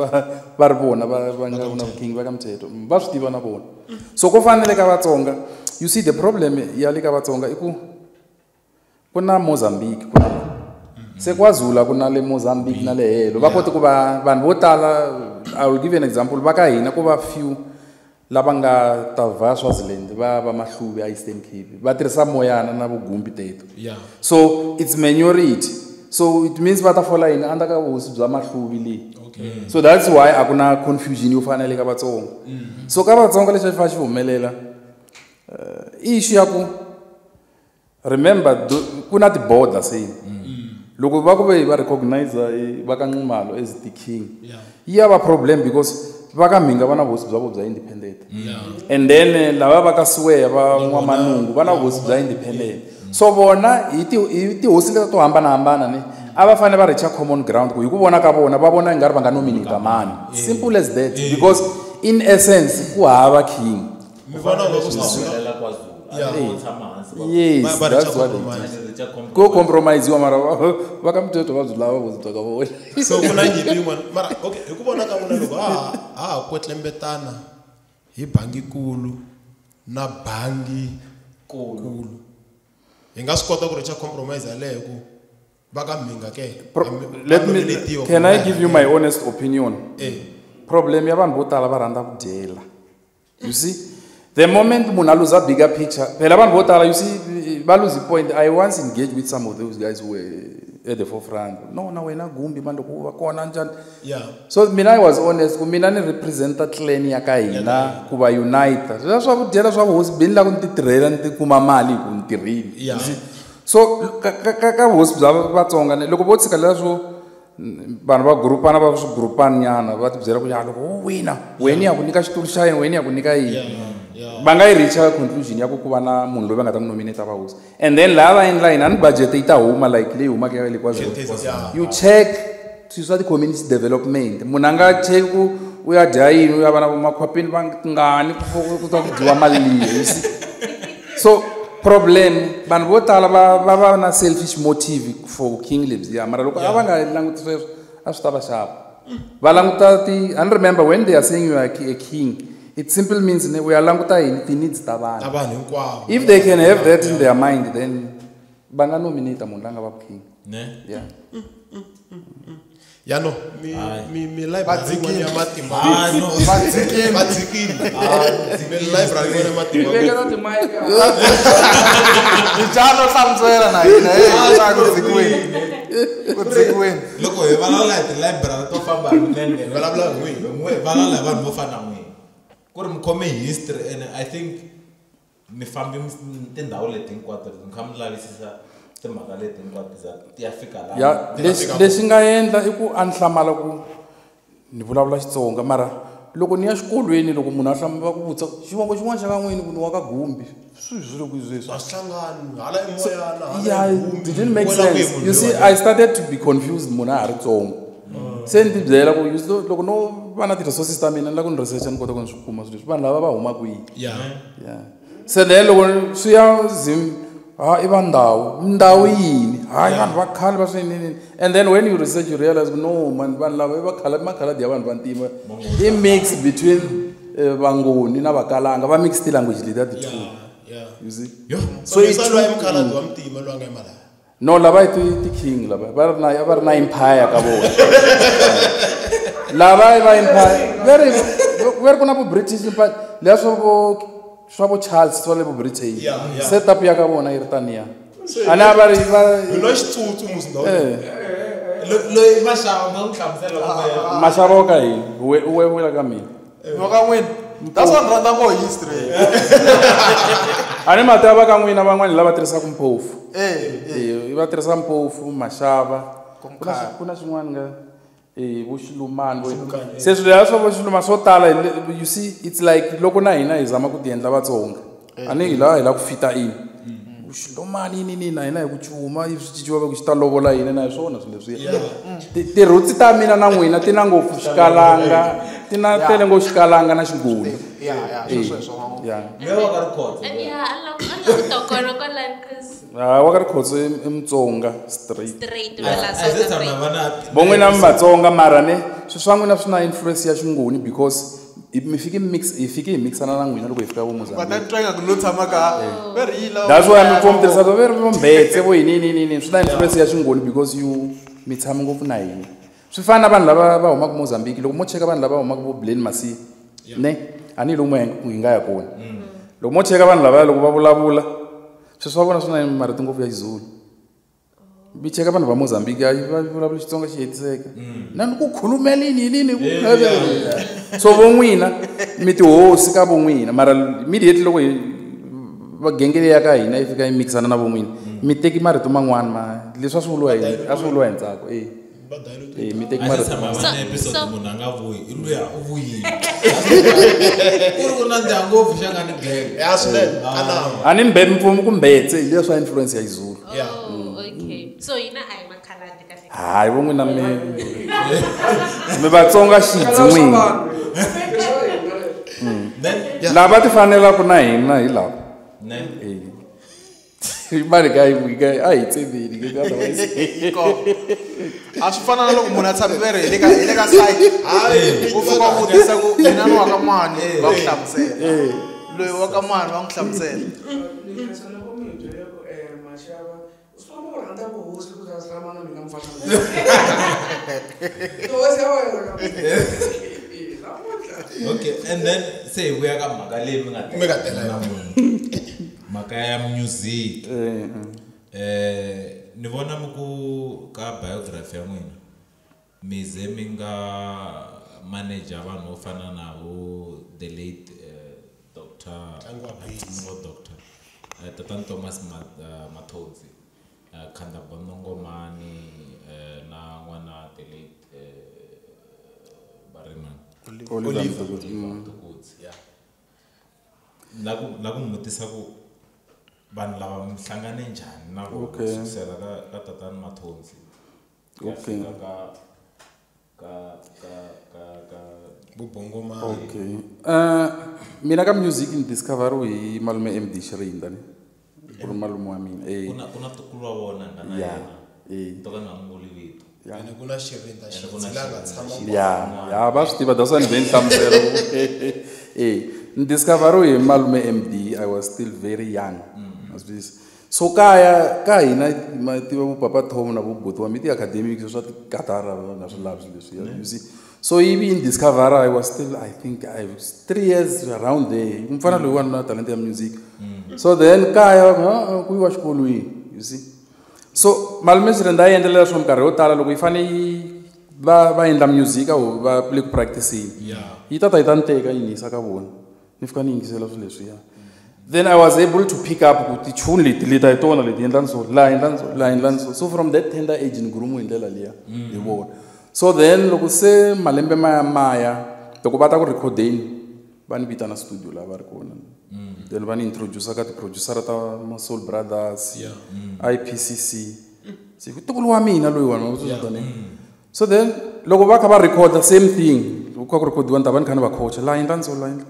va ri vona va nga na king va ka Mthetho va swi tiva na vona. So ku fanele ka Vatsonga, you see the problem ya le ka Vatsonga i ku na Mozambique ku na se kwaZulu ku na le Mozambique na le helo va kote ku va vanhu vo tala. I will give you an example va ka hina ku va few lava nga ta va Swaziland va Mahlubi a Eastern Cape va tirhisa moyana na vugumbi teto. So it's minority, so it means va ta fola yini under ka vuhosi bya Mahlubi leyi. So that's why a ku na confusion yo fana le ka Vatsonga. So ka Vatsonga lexi a xi humelela issue ya ku remember ku na ti-border same. Loko va ku ve va recognize va ka Nxumalo as the king yi ya va problem because va ka Mhinga va na vuhosi bya vo bya independent. And then lava va ka Siweya va N'wamanungu va na vuhosi bya independent. So vona hi tihosi leti to hambanahambana ni a va fanele va reach common ground ku hi ku vona ka vona va vona ingari va nga nominate mani. Simple as that. Because in essence ku hava king. Mi vona ku Yes, that's what it is. Go compromise you mara va ka Mthetho va byi lava vuhosi bya ka vona. So ku na nyimpi yin'wana mara okay hi ku vona ka vona loko ha kwetlembetana hi bangi kulu na bangi kulu hi nga swi kota ku reach compromise yaleyo ku va ka Mhinga ke. Let me can I give you my honest opinion? Problem ya vanhu vo tala va rhandza ku dyela. You see, the moment munhu a lose a bigger picture, phela vanhu vo tala, you see, va lose point. I once engaged with some of those guys who were at the forefront. No, na wena gumbi man loko va kona njhani. So mina I was honest, ku mina ni representa clan ya ka hina ku va unite. Swa ku dyela swa vuhosi bini la ku ni ti tirhela ni ti kuma mali hi ku ni tirhile. So ka vuhosi bya Vatsonga loko vo tshika leswo vanhu va grupana va swi grupani nyana va ti byela ku ya loko wo wina wena ya ku nyika xitulu xa yena wena ya ku nyika yini. Va nga yi reach conclusion ya ku ku va na munhu loyi va nga ta n'wi nominate va hosi. And then laha va endla yini ani budget yi ta huma like leyi humaka ya le KwaZulu. You check swilo swa ti-community development. Munhu a nga check ku u ya dya yini u ya va na vomakhwapeni va ngani ku ta ku dyiwa mali liya. So problem vanhu vo tala va na selfish motive for king lebyiya mara loko a va nga languti sweswo a swi ta va xava. Va languta ti and remember when they are saying you are a king, it simply means we are languta yini ti-needs ta vanhu. Hinkwavo. If they can have that in their mind then va nga nominate munhu la nga va king. Yeah. Ya no, mi library yin'wana ya matimba. Va dzikile. Mi library yin'wana ya matimba. Njalo hlamusela na hina ku dzikiweni. Ku dzikiweni. Loko hi vulavula hi ti-library to famba hi milenge, hi vulavula hi n'wina, hi vulavula hi vanhu vo fana na n'wina. Ku ri mi khome history and I think mi fambi tindhawu leti hinkwato mi kha mi lavisisa timhaka leti hinkwato ti ya fika laha. Ya lexi nga endla i ku a ni hlamala ku ni vulavula Xitsonga mara loko ni ya xikolweni loko munhu a hlamala ku vutisa xivongo xin'wana xa ka n'wini ku ni wa ka Gumbi swi swi le ku sweswi. A swi hlangani hala i moyana hala Yeah, i it didn't make sense. You see, I started to be confused munhu a ha ri tsongo. Se ni ti byela ku loko no va na ti-resources ta mina ni lava ku ni research ni kota ku ni swi kuma swilo leswi vanhu lava va huma kwihi. So then loko swi ya Zim ha i va ndhawu ndhawu yini hayi vanhu va khale va swinene. And then when you research you realize no man vanhu lava i va khale makhaladi ya vanhu va ntima i mix between Vangoni na Vakalanga va mix ti-language letiya ti two. You see? So i swa loyi mukhaladi wa ntima loyi a nga eMalawi. No, lava i ti-king lava va ri na empire ka vona. Lava va empire veri ku na vu-British empire liya swa vo Charles swa le vo Britain. Setup ya ka vona yi ri taniya. Ana va ri va hi lo xitsutsu musi ndhawu loyi maxava ma n'wi hlamusela maxava ka yini u wela ka mina wa ka n'wina that's what rhandza ngo history a ni mati ya va ka n'wina van'wani lava tirhisaka mphofu va tirhisa mphofu maxava ku na xin'wana nga vo xilumani se swilo leswi swa vo xilumani swo tala you see it's like loko na hina hi zama ku ti endla Vatsonga a ni hi lava hi lava ku fita in xilumani yini ni na hina hi ku cuma swi cinciwa va ku xi ta lovola yini na hi swona swilo leswiya ti-roots ta mina na n'wina ti na ngopfu xikalanga ti na tele ngopfu xikalanga na xingoni wa ka Rikhotso i Mutsonga straight vo n'wina mi Vatsonga mara ne swilo swa n'wina swi na influence ya xingoni because mi fike mix hi fike hi mixana na n'wina loko hi fika vo Mozambique va ta twa ingaku lo tshama ka ve ri yila that's why mi pfo mi tirhisa ve ri mbetse vo yini yini yini swi na influence ya xingoni because you mi tshama ngopfu na hina swi fana na vanhu lava va humaka Mozambique loko mo cheka vanhu lava humaka vo Blaine Masi ne a ni lomu hi nga ya kona loko mo cheka vanhu lava loko va vulavula swilo swa vona swi na marito ngopfu ya Xizulu mi cheka vanhu va Mozambique a va vulavula Xitsonga xi hetiseka na ni ku khulumela yini yini so vo n'wina mi tihosi ka vo n'wina mara immediately loko hi va genge ya ka hina yi fika yi mixana na vo n'wina mi teki marito man'wani ma leswi a swi vuriwa hi a swi vuriwa hi ntsako mi teki marito episode munhu a nga vuyi i luya u vuyile ku ri ku nandziha ngopfu xa nga ni genge ya swinene a ni mpfumu ku mbetse hi leswa influence ya Xizulu so hina a hi makhaladi kahle hayi vo n'wina mi mi Vatsonga xidzi n'wina lava ti fanelaka na hina hi lava mani ka a hi tsemeli a swi fana na loko munhu a tshame ve ri hi le ka site u fika u vutisa ku mina ni wa ka mani va ku hlamusela loyi wa ka mani va n'wi hlamusela Okay, and then say we are mhaka leyi mi nga tela mhaka ya music ni vona mi ku ka biography ya n'wina mi ze mi nga manager vanhu vo fana na vo the late Dr. Dr. Tatan Thomas Mathonsi Khanda Bonongomani na n'wana the late Barimani Oliver Mtukudzi la ku mutisa ku vanhu lava mi hlangane njhani na vona ku sukisela ka Tatani Mathonsi okay ka ka Bobongomani okay mina ka music ni discover hi malume MD Shirinda ni ku ri malume wa mina ku na ntukulu wa vona nga na yena to ka ni nga n'wi vuli vito ene ku na Shirinda Xidzi la nga tshama ya va swi tiva that's why ni ve ni hlamusela ni discover hi malume MD I was still very young so kaya ka hina ma tiva vo papa Tom na vo buti wa mi ti academics swa tikatara na swi lavi swilo leswiya you see so ivi ni discover I was still I think I was 3 years around there mfana loyi wa na talent ya music so then kaya ku yiwa xikolweni you see so malume Shirinda a endlela swo minkarhi yo tala loko yi fane yi va endla music a va le ku practicing yi tata yi ta ni teka yi ni yisa ka vona ni fika ni yingisela swilo leswiya then I was able to pick up ku ti-tune leti leti a hi tona leti endlani so laha endlani so laha endlani so so from that tender age ni groom hi ndlela liya hi vona so then loko se malembe ma ya maya loko va ta ku recordeni va ni vitana studio laha va ri kona then va ni introduce ka ti-producer ta Soul Brothers IPCC se ku ntukulu wa mina loyi wa so then loko va kha va recorda same thing loko kha ku recordiwa ni ta va ni kha ni va coacha laha endlani so laha endla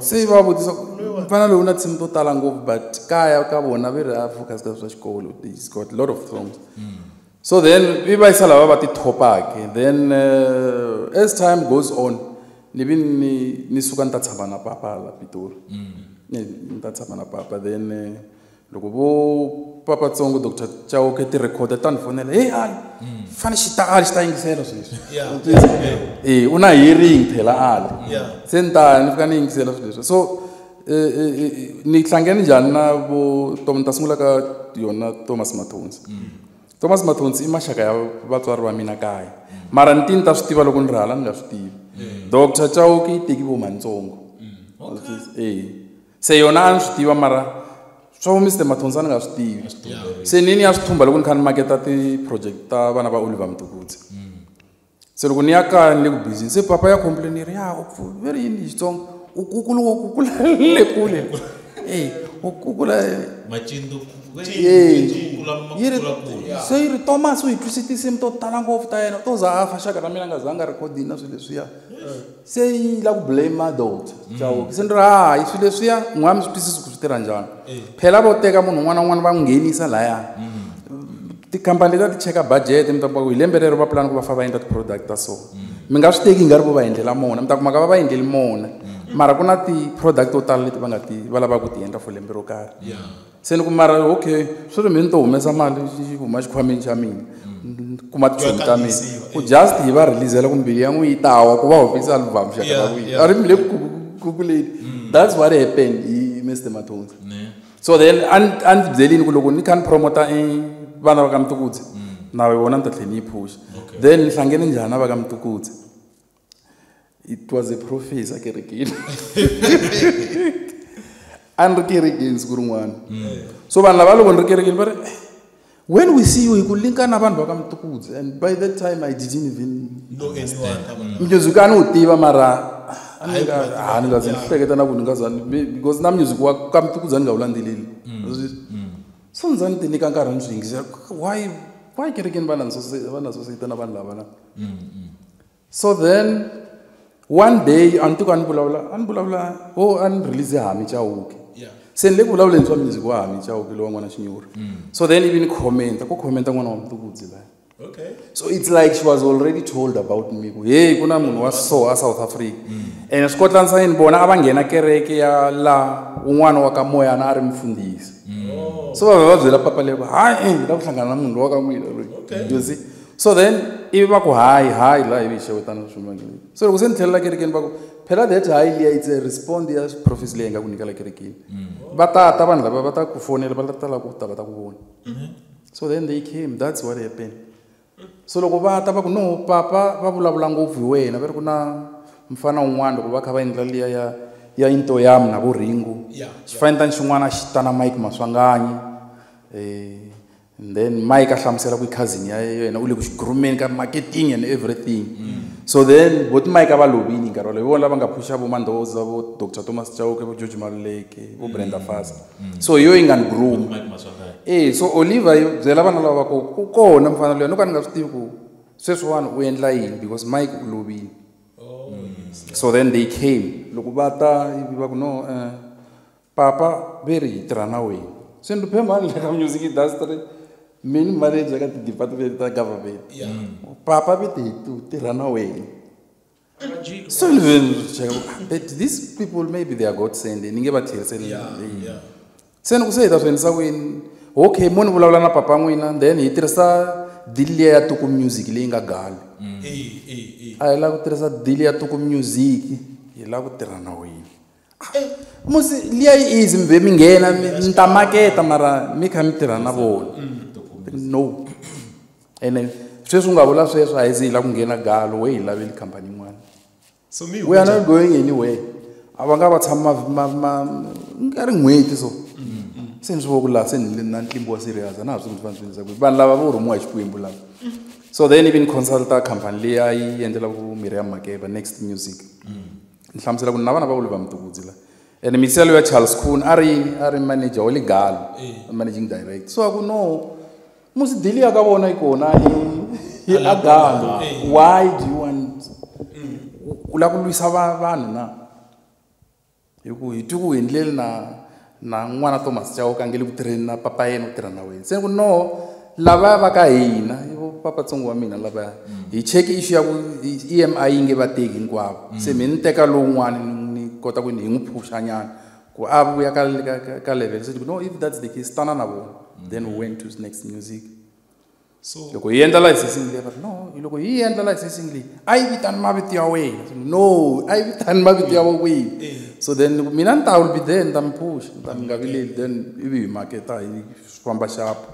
se va vutisa mfana lowu na tinsimu to tala ngopfu but kaya ka vona ve ri a focus ka swa xikolo he's got a lot of songs so then vi va yisa lava va ti thopake then as time goes on ni vi ni suka ni ta tshama na papa la Pitori ni ta tshama na papa then loko vo papa Tsongo Dr. Chauke ti recorda ta ni fonela hey Ali fane xi ta Ali xi ta yingisela sweswi u na hearing phela Ali se ni ta ni fika ni yingisela swilo leswi so ni hlangene njhani na vo Tom ta sungula ka yona Thomas Mathonsi. Thomas Mathonsi i maxaka ya vatswari va mina kaya. Mara ni tini ta swi tiva loko ni ri hala ni nga swi tivi. Dr. Chauke yi teki vo Mantsongo. Se yona a ni swi tiva mara swa Mr. Mathonsi a ni nga swi tivi. Se ni ni ya swi thumba loko ni kha ni maketa ti-project ta vana va Oliver Mtukudzi. Se loko ni ya kaya ni le ku busy se papa ya complain-eri ya u ve ri yini hi Xitsonga u kukula u kukula le kule. U kukula macindu yi ri se yi ri Thomas u hi twise tinsimu to tala ngopfu ta yena to za a fa xaka ra mina nga zanga recordini na swilo leswiya. Se yi la ku blame doctor Chauke. Se ni ri hayi swilo leswiya n'wi mi swi twisisi ku swi tirha njhani. Phela vo teka munhu un'wana na un'wana va n'wi nghenisa laya. Tikhampani leti ti cheka budget mi ta kuma ku hi lembe rero va pulani ku va fa va endla ti-product ta so. Mi nga swi teki nga ri vo va endlela mona mi ta kuma ka va va endleli mona. Mara ku na ti-product to tala leti va nga ti va lavaka ku ti endla for lembe ro karhi. Se ni ku mara okay swi ri mina ni to humesa mali xi huma xikhwameni xa mina kuma tichomi ta mina ku just hi va release-ela ku mbilu ya n'wi yi ta wa ku va humesa album xaka ra n'wina. A ri mi le ku kuleni. That's what happened hi Mr. Mathonsi. So then a ni byelini ku loko ni kha ni promota vana va ka Mtukudzi na vona ni ta tlhela ni yi phusha. Then ni hlangene njhani na va ka Mtukudzi? It was a professor kerekeni. A ni ri kerekeni siku rin'wana. So vanhu lava loko ni ri kerekeni va ri when we see you hi ku linka na vanhu va ka Mtukudzi, and by that time I didn't even know anyone. Music a ni wu tiva mara a ni nga zi ni hleketa na ku ni nga za because na music wa ka Mtukudzi a ni nga wu landzeleli. So ndza ni ti nyika nkarhi ni swi yingisela why kerekeni va na society na vanhu lava na. So then one day a ni tiko a ni vulavula oh a ni release Hami Chauke. Se ni le ku vulavuleni swa music wa Hami Chauke lowa n'wana Xinyori. So then ivi ni commenta ku commenta n'wana wa Mtukudzi laya. Okay. So it's like she was already told about me. Hey, kuna munhu wa so a South Africa. And Scotland sa ni vona a va nghena kereke ya la un'wana wa ka Moyana a ri mfundhisi. So va va byela papa leyi hayi hi la ku hlangana na munhu lowa ka n'wina loyi. You see? So then ivi va ku hayi hayi la ivi xewetana swin'wana. So loko se ni tlhelela kerekeni va ku phela that hayi liya it's a respond ya prophecy leyi nga ku nyika la kerekeni. Va tata vanhu lava va ta ku fonela va ta lava ku ta va ta ku vona. So then they came, that's what happened. So loko va ta va ku no papa va vulavula ngopfu hi wena va ri ku na mfana un'wana loko va kha va endla liya ya into ya mina vo Ringo. Xifanitani xin'wana xi ta na Mike Maswanganyi. And then Mike a hlamusela ku cousin ya yena u le ku xigrumeni ka marketing and everything. So then bot Mike a va lovini nkarhi wolowo hi vona lava nga phusha vo Mandoza vo Dr. Thomas Chauke vo George Maluleke vo Brenda Fassie. So hi yo yi nga ni groom. So Oliver yi byela vana lava ku kona mfana loyi no ka ni nga swi tivi ku sweswiwani u endla yini because Mike u lovile. So then they came loko va ta ivi va ku no papa ve ri hi tirha na wena. Se ni phemba ni le ka music industry mini manager ka ti-department ta government. Papa ve ti tirha na wena. So ni ve ni cheka but these people maybe they are God sent ni nge va tlheriseli. Se ni ku se hi ta swi endlisa ku yini? Okay mo ni vulavula na papa n'wina then hi tirhisa deal liya ya Tuku Music leyi nga gala. A hi lava ku tirhisa deal ya Tuku Music hi lava ku tirha na wena. Musi liya yi easy mi ve mi nghena mi ta maketa mara mi kha mi tirha na vona. No. Ene sweswi u nga vula sweswo a hi ze hi lava ku nghena galo we hi laveli khampani yin'wana. So mi we are not going anywhere. A va nga va tshama nkarhi n'hweti so. Se ni swi vona ku laha se ni le na ntlimbo wa serious a na ha swi tivi swi endlisa ku vanhu lava vo rhumiwa hi Xikwembu lava. So then even consulta khampani leyi a yi endlela ku Miriam Makeba Next Music. Ni hlamusela ku na vana va Oliver Mtukudzi la. And mixelo ya Charles Kuhn a ri manager wa le Galo, managing director. So a ku no musi deal ya ka vona yi kona hi a Galo. Why do you want u lava ku lwisa vanhu na? Hi ku hi twi ku endleli na n'wana Thomas Chauke a nge le ku tirheni na papa yena u tirha na wena. Se ku no lava va ka hina i vo papa tsongo wa mina lava hi cheki issue ya ku EMI yi nge va teki hinkwavo. Se mina ni teka lowun'wana ni kota ku hi n'wi phusha nyana ku a vuya ka level. Se no if that's the case tana na vona. Then we went to Next Music. So Loko hi endla licensing leyi va ri no, loko hi endla licensing leyi a yi vitani mavito ya wena. No, a yi vitani mavito ya wena. So then mina ni ta will be there, ni ta mi push, ni ta mi nga vileli, then ivi hi maketa hi famba xapo.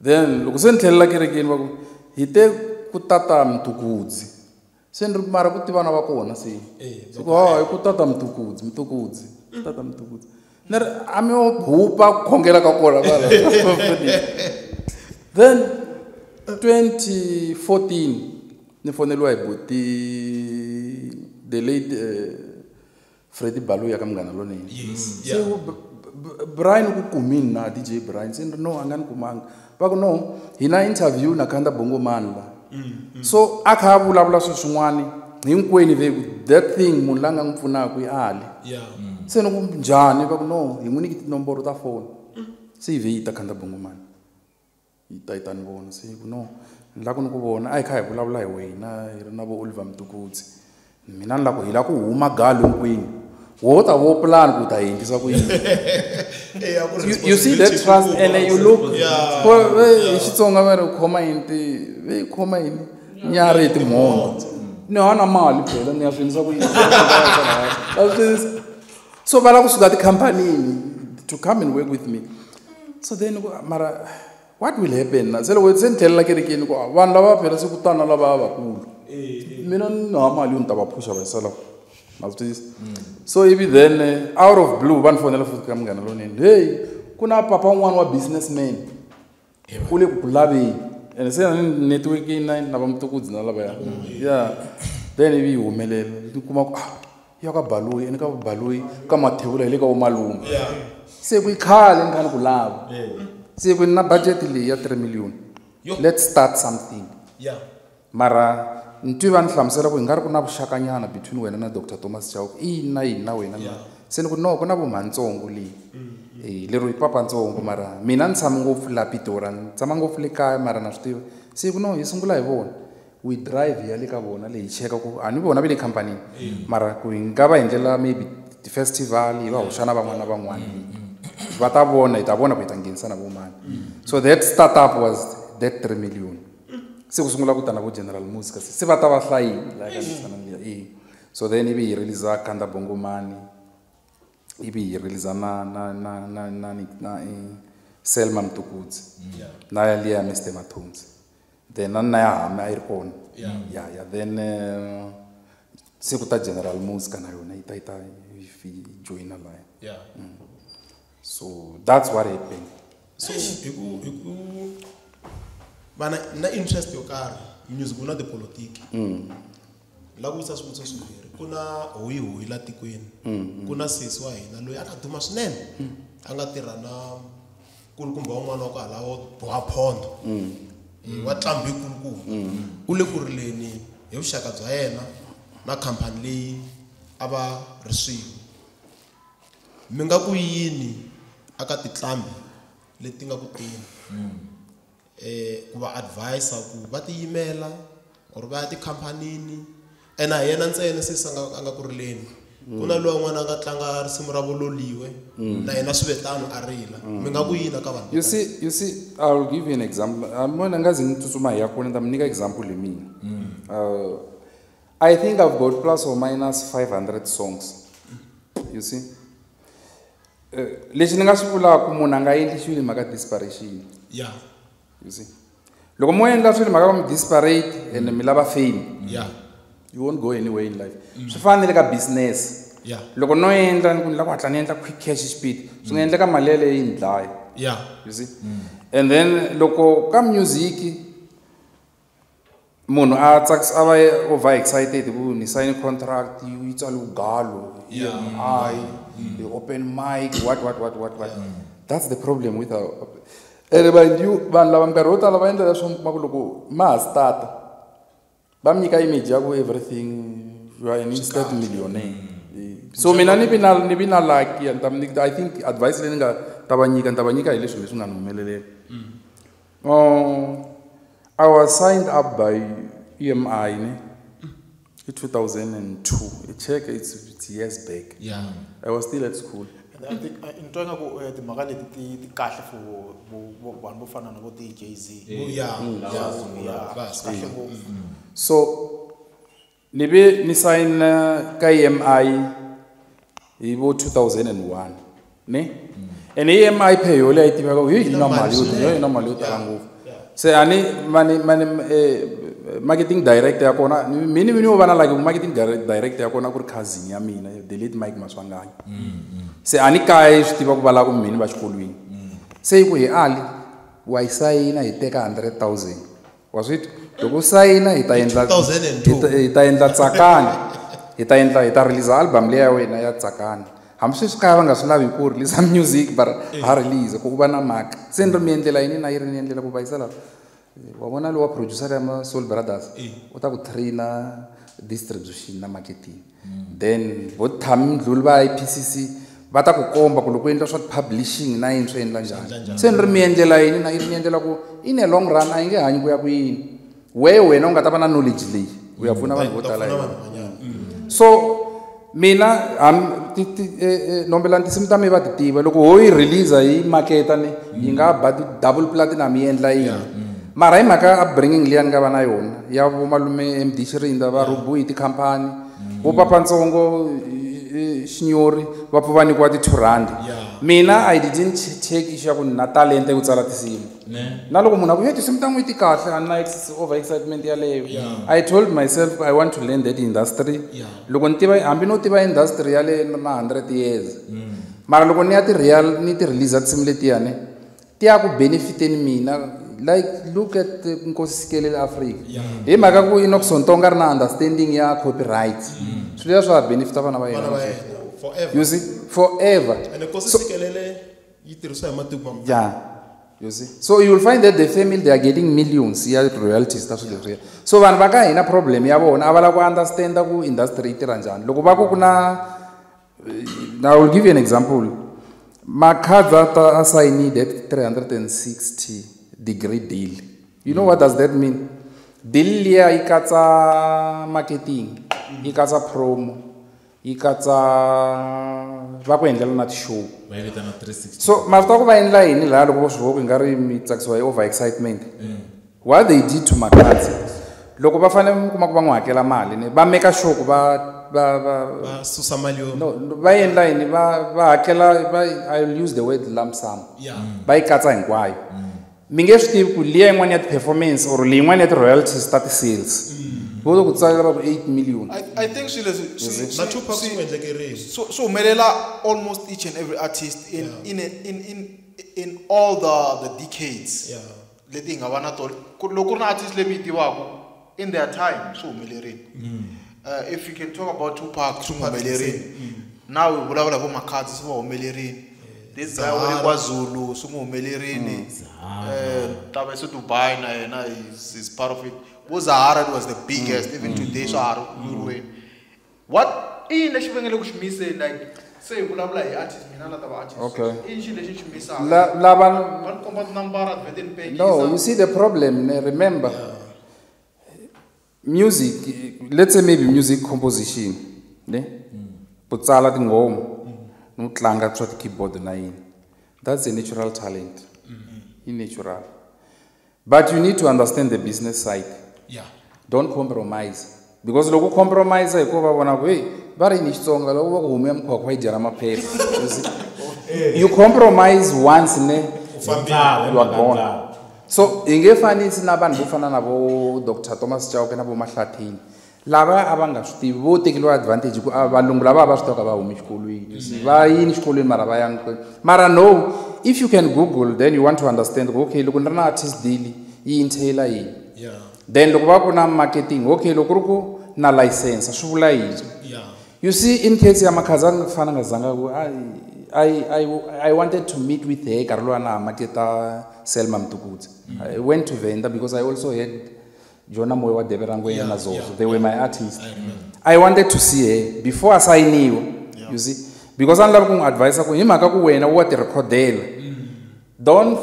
Then loko se ni tlhelela kerekeni va ku hi te ku tata Mtukudzi. Se ni ri mara ku tivana va kona se. Se ku hayi ku tata Mtukudzi, Mtukudzi, tata Mtukudzi. Ni ri a mi yo hupa ku khongela ka kona kwala. Then 2014 ni foneliwa hi buti the late Freddy Baloyi ka Munghana Lonene. Yes. Se Brian ku kumini na DJ Brian, se ni ri no a nga ni kumanga. Va ku no, hi na interview na Khanda Bongo Man la. So a kha a vulavula swilo swin'wani hinkwenu ve that thing munhu la nga n'wi pfunaka i ali. Se ni ku njhani, va ku no, hi n'wi nyiki tinomboro ta foni. Se yi vhe yi ta Khanda Bongo Man. Yi ta yi ta ni vona, se yi ku no, ni lava ku ni ku vona, a hi kha hi vulavula hi wena, hi ri na vo Oliver Mtukudzi. Mina ni lava ku hi lava ku huma galo hinkwenu. Wo ta vo plan ku ta hi endlisa ku yini. You see that trust and you look hi Xitsonga va ri khoma yini ti ve khoma yini nyarhi hi timhondzo. Ni hava na mali phela ni ya swi endlisa ku yini. So va lava kusuka tikhampanini to come and work with me. So then mara what will happen na? Se loko se ni tlhelela kerekeni ku vanhu lava phela se ku tana lava vakulu. Mina ni hava mali yo ni ta va phusha va yisa la. So ivi then out of blue va ni fonela futhi ka Munghana Lonene. Hey, ku na papa un'wana wa businessman. U le ku ku laveni. And se ni networking na va Mtukudzi na lavaya. Yeah. Then ivi yi humelela. Ni kuma ku ya ka Baloyi, ene ka Baloyi ka Mathebula hi le ka vo malume. Se ku i khale ni kha ni ku lava. Se ku ni na budget leyi ya 3 million. Let's start something. Yeah. Mara ni twi va ni hlamusela ku hi nga ri ku na vuxakanyana between wena na Dr. Thomas Chauke. I yini na yini na wena na. Se ni ku no, ku na vumhantsongo leyi. Lero i papantsongo mara mina ni tshami ngopfu la Pitori, ni tshama ngopfu le kaya mara na swi tiva. Se ku no, hi sungula hi vona. We drive hi ya le ka vona leyi hi cheka ku a ni vona va le khampanini. Mara ku hi nga va hi ndlela maybe ti-festival hi va hoxa na van'wana na van'wana. Va ta vona, hi ta vona ku hi ta nghenisa na vo mani. So that startup was that 3 million. Se ku sungula ku ta na vo General Muzka, se va ta va hlayile la ka misana liya. So then ivi hi release Khanda Bongo Man, ivi hi release na na na na na na Selma Mtukudzi. Na ya liya Mr Mathonsi. Then na ya hame a yi ri kona. Yeah. Then se ku ta General Muzka na yona yi ta yi ta yi joina laya. So that's what happened. So hi ku vana na interest yo karhi music wu na tipolotiki. La ku vutisa swivutiso swimbirhi, ku na hoyihoyi la tikweni, ku na sesi wa hina loyi a nga duma swinene, a nga tirha na kulukumba wun'wana wa kwalaho wo boha phondo, wa nqambi kulukumba, u le ku rileni hi vuxaka bya yena na khampani leyi a va ri swin'we. Mi nga ku yini aka tinqambi leti nga ku teni ku va advise ku va tiyimela or va ya tikhampanini? Ene a hi yena ntsena sesi a nga ku rileni, ku na loyi un'wana a nga tlanga risimu ra Vololiwe na yena swi ve tano a rila. Mi nga ku yini ka vanhu? You see, I'll give you an example. Mina nga zi ni tsutsuma hi ya kona, ni ta mi nyika example hi mina. I think I've got plus or minus 500 songs. You see? Lexi ni nga swi vulaka munhu a nga endli xilo hi mhaka desperation. Yeah. You see? Loko mo endla swilo mhaka mi desperate and mi lava fame. Yeah. You won't go anywhere in life. Swi fana na le ka business. Yeah. Loko no endla ni ku ni lava ku hatla ni endla quick cash speed, swi nga endleka mali yeleyo yi ni dlaya. Yeah. You see? And then loko ka music munhu a tsakisa a va over excited ku ni sign contract yi tsale galo. Yeah. I the open mic what. That's the problem with our and mind you vanhu lava minkarhi yo tala va endla leswo kuma ku loko ma ha start va mi nyika image ya ku everything you are an instant millionaire. So mina ni vi na lucky and I think advice leyi ni nga ta va nyika ni ta va nyika hi leswi leswi nga ni humelelela. I was signed up by EMI ne? In 2002. Check it's years back. Yeah. I was still at school. And I think in twa ku timhaka leti ti kahle for vanhu vo fana na vo DJZ. Kahle ngopfu. So ni ve ni sign ka EMI hi vo 2001 ne? And EMI pay yo leyi tiveka hi na mali yo yo na mali yo tala ngopfu. Se ani mani marketing director ya kona mini mini wo vana like marketing director ya kona ku ri cousin ya mina delete Mike Maswanganyi. Se ani kaya swi tiva ku va lava ku mini va xikolweni. Se yi ku hi ali wa yi sayina hi teka 100,000. Wa swi twa? Loko u sayina hi ta endla hi ta endla Tsakani. Hi ta endla hi ta release album leya wena ya Tsakani. Hambi sweswi kaya va nga swi lavi ku release music but ha release ku u va na mhaka. Se ni ri mi endlela yini na yi ri ni endlela ku vayisa lava. Wa vona lowa producer ya Soul Brothers u ta ku trainer distribution na marketing. Then vo Thami Mdluli va IPCC va ta ku komba ku loko u endla swa publishing na yini swi endla njhani. Se ni ri mi endlela yini na yi ri ni endlela ku in a long run a yi nge hanyi ku ya ku yini. We wena u nga ta va na knowledge leyi u ya pfuna vanhu vo tala. So mina nombelani tinsimu ta mi va ti tiva loko ho yi release hi maketa ni yi nga ba double platinum yi endla yini. Mara hi mhaka upbringing liya ni nga va na yona ya vo malume MD Shirinda va Rubuyi tikhampani vo Papantsongo Xinyori va pfa va nyikiwa ti-2 rand. Mina I didn't take issue ya ku ni na talente yo tsala tinsimu. Na loko munhu a ku hey tinsimu ta n'wi ti kahle a ni na over excitement yaleyo. I told myself I want to learn that industry. Loko ni tiva hambi no tiva industry yaleyo na 100 years. Mara loko ni ya ti real ni ti release tinsimu letiyani ti ya ku benefiteni mina. Like look at Nkosi Sikelel Africa. Hi mhaka ku Enoch Sontonga ri na understanding ya copyright. Swilo leswi swa benefita vana va yena. Forever. You see, forever. And Nkosi Sikelele yi tirhisiwa hi matiko mambe. Yeah. You see. So you will find that the family they are getting millions ya royalties ta swilo leswiya. So vanhu va ka hina problem ya vona a va lava ku understand ku industry yi tirha njhani. Loko va ku ku na I will give you an example. Makhadza ta assign that 360 degree deal. You know what does that mean? Deal liya yi katsa marketing, yi katsa promo, yi katsa va ku endlela na ti-show. Va yi vitana 360. So ma swi tiva ku va endla yini laha loko vo swi vona ku nga ri mi tsakisiwa hi over excitement. What they did to Makhadzi, loko va fanele mi kuma ku va n'wi hakela mali ne va make sure ku va susa mali yo. No, va endla yini va hakela va I will use the word lump sum. Va yi katsa hinkwayo. Mi nge swi tivi ku liya yin'wana ya ti-performance or leyi yin'wana ya ti-royalties ta ti-sales. Vo ku tsalela va ku 8 million. I think swilo leswi Na Tupac swi n'wi endlekerile. So humelela almost each and every artist in all the decades. Leti hi nga va na tona. Loko ku ri na artist leyi mi yi tivaka in their time swi humelerile. If you can talk about Tupac swi humelerile. Now hi vulavula vo Makhadzi swi va humelerile. This guy wa le KwaZulu swi n'wi humelerile. Tava se Dubai na yena is part of it. Vo Zahara it was the biggest even today swa ha ri ku What i yini lexi va nge le ku xi miseni like se hi vulavula hi artist mina na ta va artist. Okay. I yini xilo lexi xi misaka? Lava va ni komba tinambara vhete ni pekisa. No, you see the problem, remember. Music, let's say maybe music composition, ne? Ku tsala tinghoma. No tlanga swa ti-keyboard na yini. That's a natural talent. I natural. But you need to understand the business side. Don't compromise. Because loko compromise hi ku va vona ku hey va ri ni Xitsonga loko va ku hume mkhwakhwa yi dyela maphepha. You see? You compromise once ne you are gone. So hi nge fanisi na vanhu vo fana na vo Dr. Thomas Chauke na vo Mahlathini. Lava a va nga swi tivi vo tekeriwa advantage ku valungu lava a va swi tiva ku va humi xikolweni. Va yini xikolweni mara va yang mara no, if you can google then you want to understand okay loko ni ri na artist deal yi entail yini. Then loko va ku na marketing okay loko ri ku na license swi vula yini. You see in case ya Makhadzi a nga fana nga zanga ku I wanted to meet with her nkarhi lowu a na ha maketa Selma Mtukudzi. I went to Venda because I also had Jonah Moyo wa Deberangwe na Zozo. They were my artists. I wanted to see her before I signiwa. You see, because a ni lava ku n'wi advise ku hi mhaka ku wena wa ti rhekhodela. Don't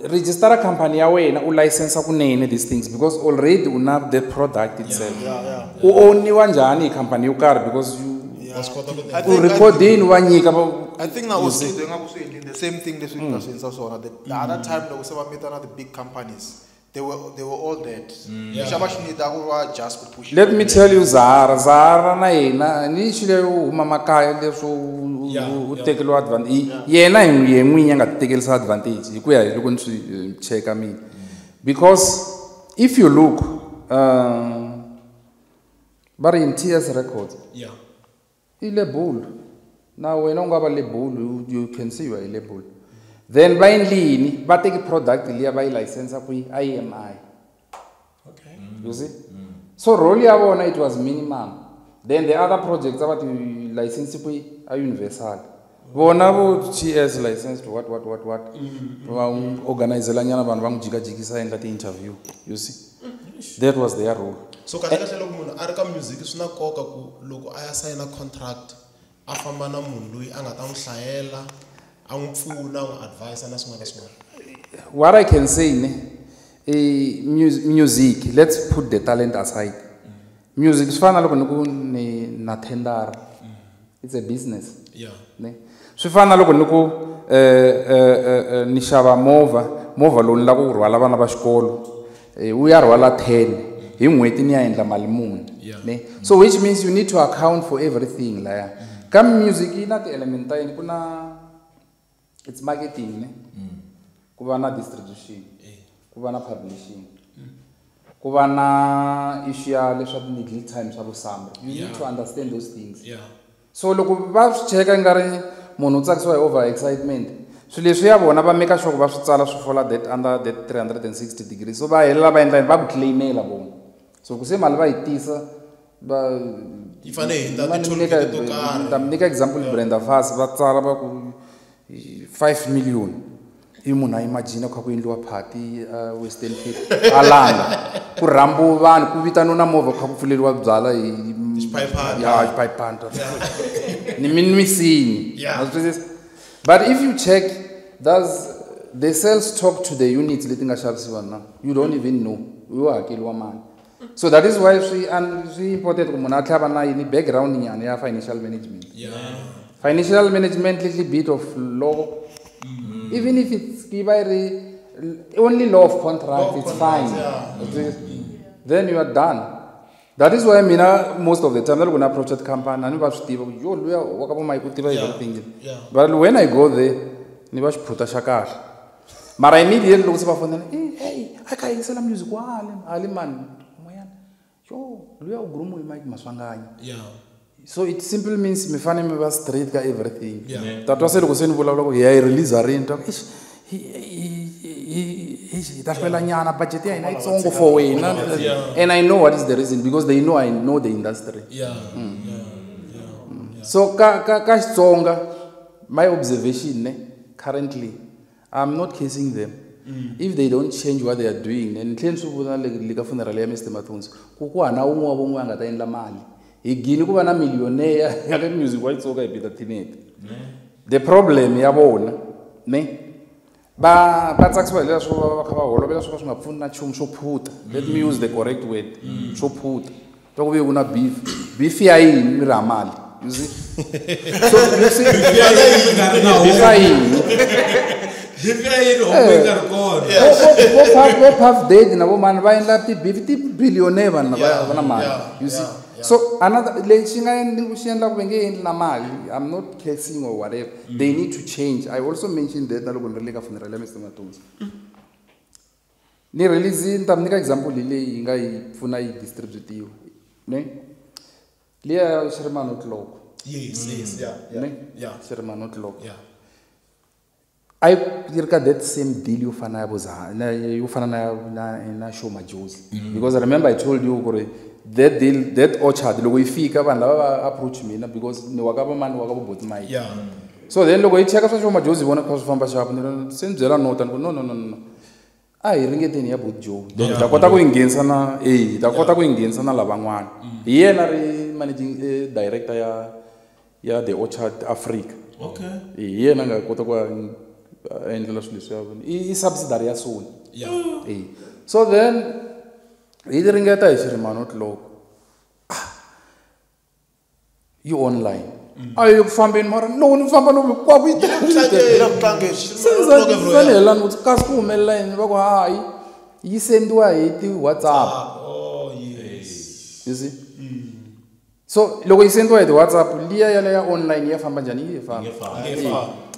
register a company ya wena u license kunene these things because already u na the product itself. U owniwa njhani hi company yo karhi because you U recordini wa nyika. I think na Oskido nga ku swi endlini the same thing leswi nga swi endlisa swona. The other time loko se va meeta na the big companies, they were all that. Lexi a va xi need-a ku va just ku push. Let me tell you, Zahara na yena ni xile u huma makaya leswo u tekeriwa advantage. Yena hi n'winyi a nga ti tekerisa advantage hi ku ya hi loko ni swi cheka mina. Because if you look, va ri in TS Records. Yeah. I label. Now wena u nga va label, you can see you are a label. Then va endlini va teki product liya va yi license ku IMI. Okay. You see? So role ya vona it was minimum. Then the other projects va ti license ku a Universal. Vona vo TS licensed what. Va organizela nyana vanhu va n'wi jikajikisa endla ti interview. You see? That was their role. So kahle kahle loko munhu a ri ka music swi na nkoka ku loko a ya sayina contract a famba na munhu loyi a nga ta n'wi hlayela, a n'wi pfuna, a n'wi advise na swin'wana na swin'wana. What I can say ne, music, let's put the talent aside. Music swi fana na loko ni ku ni na tendara. It's a business. Yeah. Ne? Swi fana na loko ni ku ni xava movha lowu ni lava ku rhwala vana va xikolo, wu ya rhwala 10 hi n'hweti ni ya endla mali muni. Ne? So which means you need to account for everything laya. Ka music yi na ti-element ta yini, ku na it's marketing ne? Ku va na distribution, ku va na publishing, ku va na issue ya leswaku middle time swa vusamba. You need to understand those things. Yeah. So loko va swi cheka ngari munhu u tsakisiwa hi over excitement, swilo leswi ya vona va make sure ku va swi tsala swi fola that under that 360 degrees. So va helela va endla va ku claimela vona. So ku se mali va yi tisa va yi fanele hi ta ti-toll to karhi. Ta nyika example, Brenda Fassie va tsala va ku 5 million. I munhu a imagine kha ku endliwa party Western Cape a langa ku rhambiwa vanhu ku vitaniwa na movha kha ku pfuleriwa byala hi xiphayiphana. Ya xiphayiphana. Ni minwisini. But if you check, does the sales talk to the units leti nga xavisiwa na? You don't even know. U hakeliwa mali. So that is why swi important ku munhu a tlhela va na yini background nyana ya financial management. Yeah. Financial management, little bit of law. Even if it's only law of contract, it's fine. Yeah. Then you are done. That is why mina most of the time I'm gonna approach that company and everything. But when I go there, ni va xiphuta xa kahle. Mara immediately loko se va fonela, hey, I ka yingisela music wa Ali man. Moyana. Yo, luya u groom hi Mike Maswanganyi. Yeah. So it simply means mi fanele mi va straight ka everything. Yeah. Tatwa se loko se ni vulavula ku hi ya yi release rini, ta ku eish, hi ta hlwela nyana budget ya hina yitsongo for wena. And I know what is the reason because they know I know the industry. Yeah. So ka Xitsonga, my observation ne, currently, I'm not cursing them. If they don't change what they are doing, then tlhela swi vula le ka funeral ya Mr. Mathonsi, ku ku hana un'we wa von'we a nga ta endla mali. Hi gini ku va na millionaire ya ka music wa Xitsonga hi Peter Tinete. The problem ya vona ne va tsakisiwa hi leswo va kha va holovela swo ka swi nga pfuni na nchumu swo phuta. Let me use the correct word. Swo phuta. Twa ku ve ku na beef. Beef ya yini mi ri ha mali? You see? So you see beef ya yini? Beef ya yini homu yi nga ri kona? Vo Puff Daddy na vo mani va endla ti-beef, ti-billionaire vanhu lava va na mali. You see? So another lexi nga xi endla ku va nge endli na mali, I'm not cursing or whatever. They need to change. I also mentioned that na loko ni ri le ka funeral ya Mr. Mathonsi. Ni release ni ta mi nyika example leyi yi nga yi pfuna yi distributiwa. Ne? Liya Shirimani O'Clock. Yes, yes, yeah, yeah. Ne? Yeah. Shirimani O'Clock. Yeah. I yi ri ka that same deal yo fana ya vo yo fana na Sho Madjozi. Because I remember I told you ku ri that deal, that orchard loko yi fika vanhu lava va approach mina because ni wa ka va mani wa ka vo Boti Mike. Yeah. So then loko yi cheka swa Sho Madjozi vona kha swi famba xapu ni se ni byela nota ni ku no. A hi ringeteni ya Boti Joe. Then hi ta kota ku yi nghenisa na hi ta kota ku yi nghenisa na lavan'wana. Hi yena ri managing director ya The Orchard Africa. Okay. Hi yena nga kota ku endlela swilo leswi ya vona. I subsidiary ya Sony. Yeah. So then hi ringeta hi Shirimani O'Clock. Yi online. A yi ku fambeni mara loko ni famba no hinkwako yi tele kasi ku humelela yini va ku hayi yi sendiwa hi ti-WhatsApp. Oh yes. You see? So loko yi sendiwa hi ti-WhatsApp liya yale ya online ya famba njhani? Yi famba.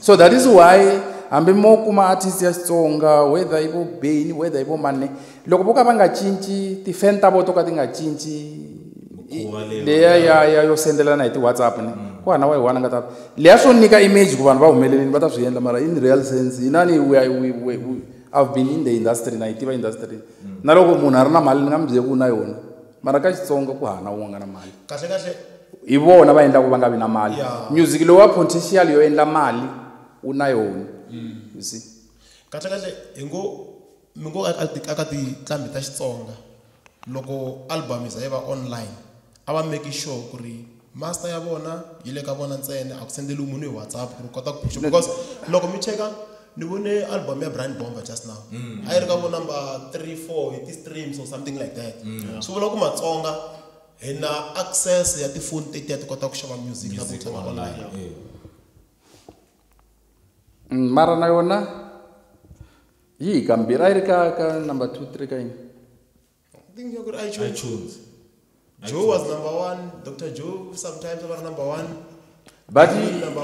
So that is why hambi mo kuma artist ya Xitsonga whether i vo Beni whether i vo mani loko vo ka va nga cinci ti-fan ta vo to ka ti nga cinci leya ya yo sendelana hi ti-WhatsApp ni ku hana wa hi wana nga ta leya swo nyika image ku vanhu va humelelini va ta swi endla mara in real sense inani we I've been in the industry na yi tiva industry na loko munhu a ri na mali ni nga mi byela ku na yona mara ka Xitsonga ku hana un'we nga na mali kahle kahle hi vona va endlaku va nga vi na mali. Music lowu wa potential yo endla mali u na yona. You see? Kahle kahle hi ngo mi ngo aka tinqambi ta Xitsonga loko album yi za yi va online a va make sure ku ri master ya vona yi le ka vona ntsena a ku sendeliwi munhu hi WhatsApp ku ri kota ku push because loko mi cheka ni vone album ya Brian Bomber just now a yi ri ka vo number 3 4 hi ti-streams or something like that. Swi vula ku Matsonga hi na access ya tifoni tetiya ti kota ku xava music na ku tlanga online. Mara na yona yi hi kambirhi a yi ri ka number 2 3 ka yini? I think you could iTunes. Joe was number 1. Dr. Joe sometimes was number 1. But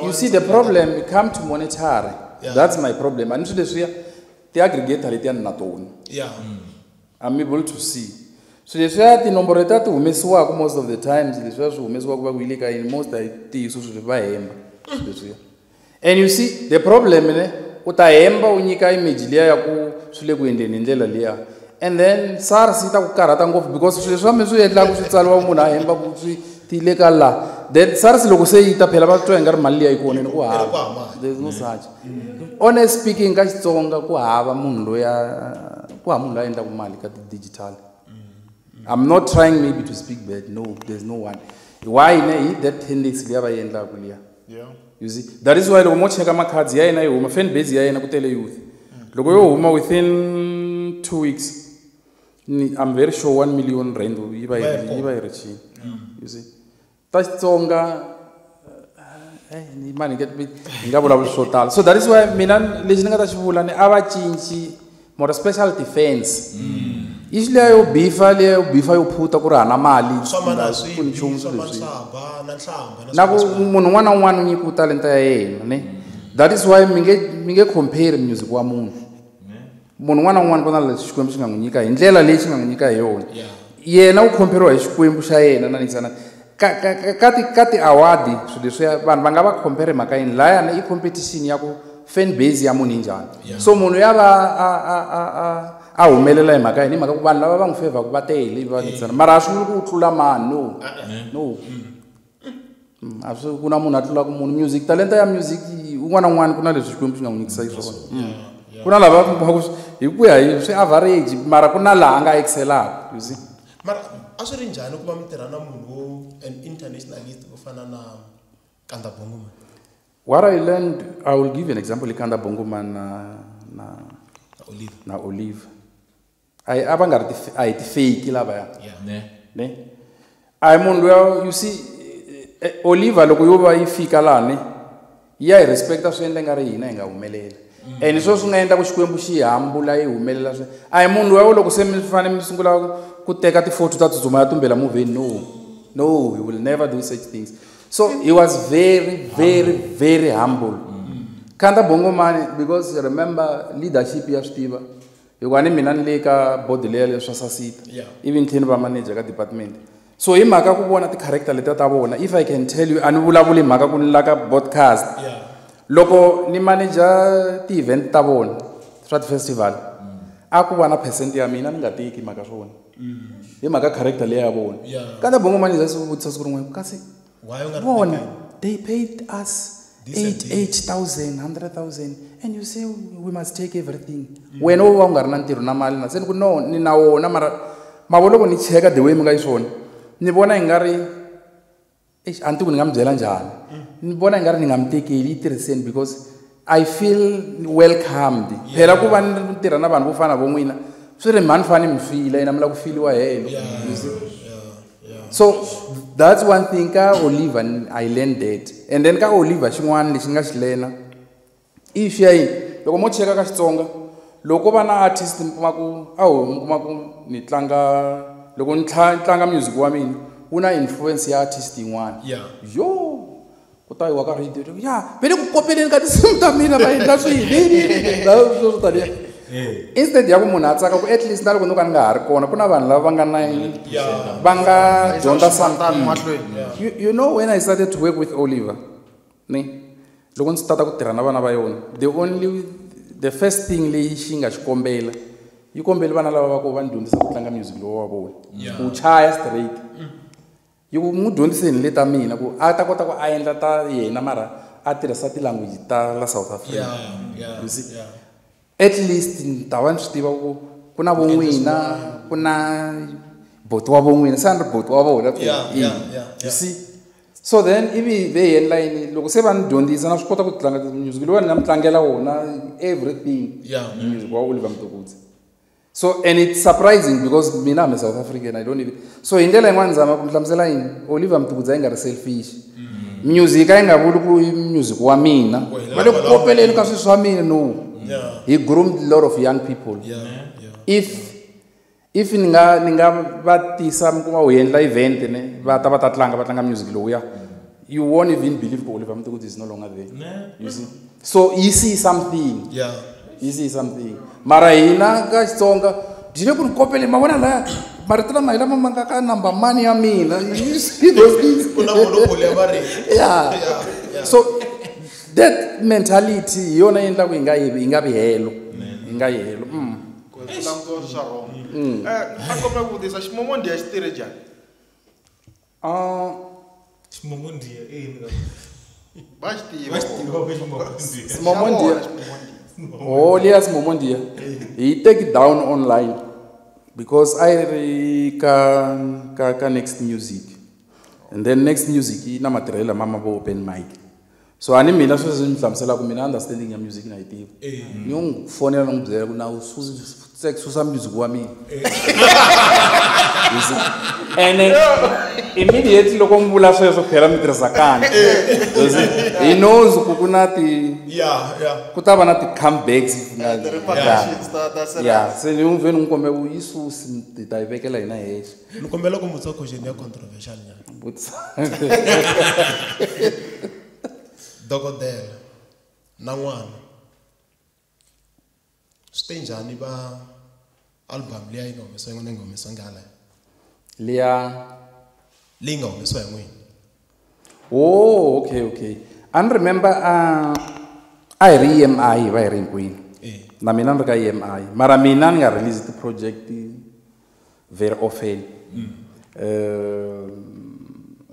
you see the problem come to monetary. Yeah. That's my problem. And this year the aggregator letiya na tona. Yeah. I'm able to see. So leswiya tinomboro letiya ti humesiwaka most of the times leswiya swi humesiwaka va ku yi le ka yini most a yi ntiyiso swilo va hemba leswiya. And you see the problem ne u ta hemba u nyika image liya ya ku swi le ku endleni hi ndlela liya. And then SARS yi ta ku karhata ngopfu because swilo leswi mi swi endlaka swi tsariwa munhu a hemba ku swi ti le ka la. Then SARS loko se yi ta phela va twa i nga ri mali liya yi kona ni ku hava. There's no such. Honest speaking ka Xitsonga ku hava munhu loyi ku hava munhu loyi a endlaka mali ka ti-digital. I'm not trying maybe to speak bad. No, there's no one. Why ne that tendency liya va yi endlaka liya. Yeah. You see, that is why loko mo cheka makhadzi ya yena yi huma fan base ya yena ku tele youth. Loko yo huma within 2 weeks I'm very sure 1 million rand yi va yi ri chini. You see, ta Xitsonga mani hi nga vulavuli swo tala. So that is why mina lexi ni nga ta xi vula ni a va cinci more special defense. Issue liya yo bifa liya yo bifa yo phuta ku ri hana mali ku nchumu swilo leswi na ku munhu un'wana na un'wana u nyikiwe talenta ya yena ne. That is why mi nge compare music wa munhu. Munhu un'wana na un'wana ku na leswi Xikwembu xi nga n'wi nyika hi ndlela leyi xi nga n'wi nyika hi yona. Yena u compare-iwa hi Xikwembu xa yena na nisana ka ti-award swilo leswiya vanhu va nga va compare mhaka yini layani i competition ya ku fan base ya munhu yi njhani. So munhu ya va a humelela hi mhaka yini hi mhaka ku vanhu lava va n'wi favor-ku va tele va nisana mara a swi vuli ku u tlula mani no no a swi ku na munhu a tlulaka munhu music talenta ya music un'wana na un'wana ku na leswi Xikwembu xi nga n'wi nyikisa xiswona. Ku na lava va hi ku ya hi swi average mara ku na laha a nga excelaka you see. Mara a swi ri njhani ku va mi tirha na munhu wo an internationalist vo fana na Kanda Bongo Man? What I learned, I will give you an example. Kanda Bongo Man na Olive. A va nga ri a hi ti-fake lavaya. Ne? A hi munhu luya you see Oliver loko yo va yi fika lani ya hi respecta swi endla nga ri hina hi nga humelela. And sweswo swi nga endla ku Xikwembu xi hambula yi humelela swi. A hi munhu luya loko se mi fanele mi sungula ku teka ti-photo ta tsutsuma ya tumbela movheni no. No, he will never do such things. So he was very, very, very humble. Kanda Bongo Man, because remember leadership ya swi tiva. Hikuva ni mina ni le ka board leya leswa Sasita. Even tlhela va manager ka department. So hi mhaka ku vona ti-character letiya ta vona, if I can tell you, a ni vulavuli hi mhaka ku ni la ka podcast. Loko ni manager ti-event ta vona swa ti-festival, a ku va na percent ya mina ni nga teki mhaka swona. Hi mhaka character leya ya vona. Kanda Bongo Man is vutisa siku rin'wana kasi vona they paid us 8,000, 100,000 and you say we must take everything. Wena u va u nga ri na ntirho na mali na se ni ku no ni na wona mara mavo loko ni cheka the way mi nga xiswona ni vona i nga ri a ni tivi ku ni nga mi byela njhani ni vona i nga ri ni nga mi tekeli yi tirhiseni because I feel welcomed. Phela ku va ni tirha na vanhu vo fana vo n'wina swi ri mhani fane mi fila yena mi lava ku filiwa helo. You see? So that's one thing ka Oliver I learned that. And then ka Oliver xin'wana lexi nga xi lena i issue ya yini loko mo cheka ka Xitsonga loko va na artist mi kuma ku awu mi kuma ku ni tlanga loko ni tlanga music wa mina wu na influence ya artist yin'wana. Yo ku ta yiwa ka radio ya ve le ku kopeleni ka tinsimu ta mina va endla swini swo taniya. Instead ya ku munhu a tsaka ku at least na loko no ka ni nga ha ri kona ku na vanhu lava va nga na va nga dyondza something. You know when I started to work with Oliver ni loko ndzi start ku tirha na vana va yona the first thing leyi xi nga xi kombela yi kombele vana lava va ku va ni dyondzisa ku tlanga music lowu wa vona ku chaya straight. Yi ku n'wi dyondziseni le ta mina ku a ta kota ku a endla ta yena mara a tirhisa ti-language ta la South Africa. You see? At least ni ta va ni swi tiva ku ku na von'wina ku na boti wa von'wina se a ni ri boti wa vona. You see? So then ivi ve hi endla yini loko se va ni dyondzisa na swi kota ku tlanga music lowu ni nga mi tlangela wona everything music wa Oliver Mtukudzi. So and it's surprising because mina I'm a South African I don't even so hi ndlela yin'wana zama ku mi hlamusela yini Oliver Mtukudzi a yi nga ri selfish. Music a yi nga vuli ku i music wa mina va le ku kopeleni ka swilo swa mina no. He groomed a lot of young people. If ni nga va tisa mi kuma u endla event ne va ta tlanga va tlanga music lowuya you won't even believe ku Oliver Mtukudzi is no longer there. You see? So you see something. You see something. Mara hina ka Xitsonga byi le ku ni kopele ma vona laya marito lama hi lama ma nga ka number mani ya mina. You see those things. Ku na monopoly ya marito. So that mentality hi yona yi endlaku yi nga vi helo. Yi nga yi helo. Ku langutiwa swa wrong. A kombela ku vutisa ximomondiya xi tirhe njhani? Ximomondiya i yini? Va xi tiva. Ximomondiya. Oh, liya ximomondiya. Hi take it down online because I ri ka Next Music. And then Next Music yi na matirhelo lama ma vo open mic. So ani mina sweswi ni hlamusela ku mina understanding ya music na yi tivi. Ni n'wi fonela ni n'wi byela ku na u susa music wa mina. And then immediately loko mi vula sweswo phela mi tirhisa kani. He knows ku ku na ti ku ta va na ti-comebacks. Se ni n'wi vhe ni n'wi kombe ku yi susi hi ta yi vekela hina hexe. Ni kombela ku vutisa question ya controversial nyana. Vutisa. Dokodela na n'wana swi te njhani va album liya yi nga humesiwa hi n'wina yi nga humesiwangi hala liya leyi nga humesiwa hi n'wina? Oh, okay. I remember a hi ri EMI hi va hi ri hinkwenu. Na mina ni ri ka EMI mara mina ni nga release ti-project very often.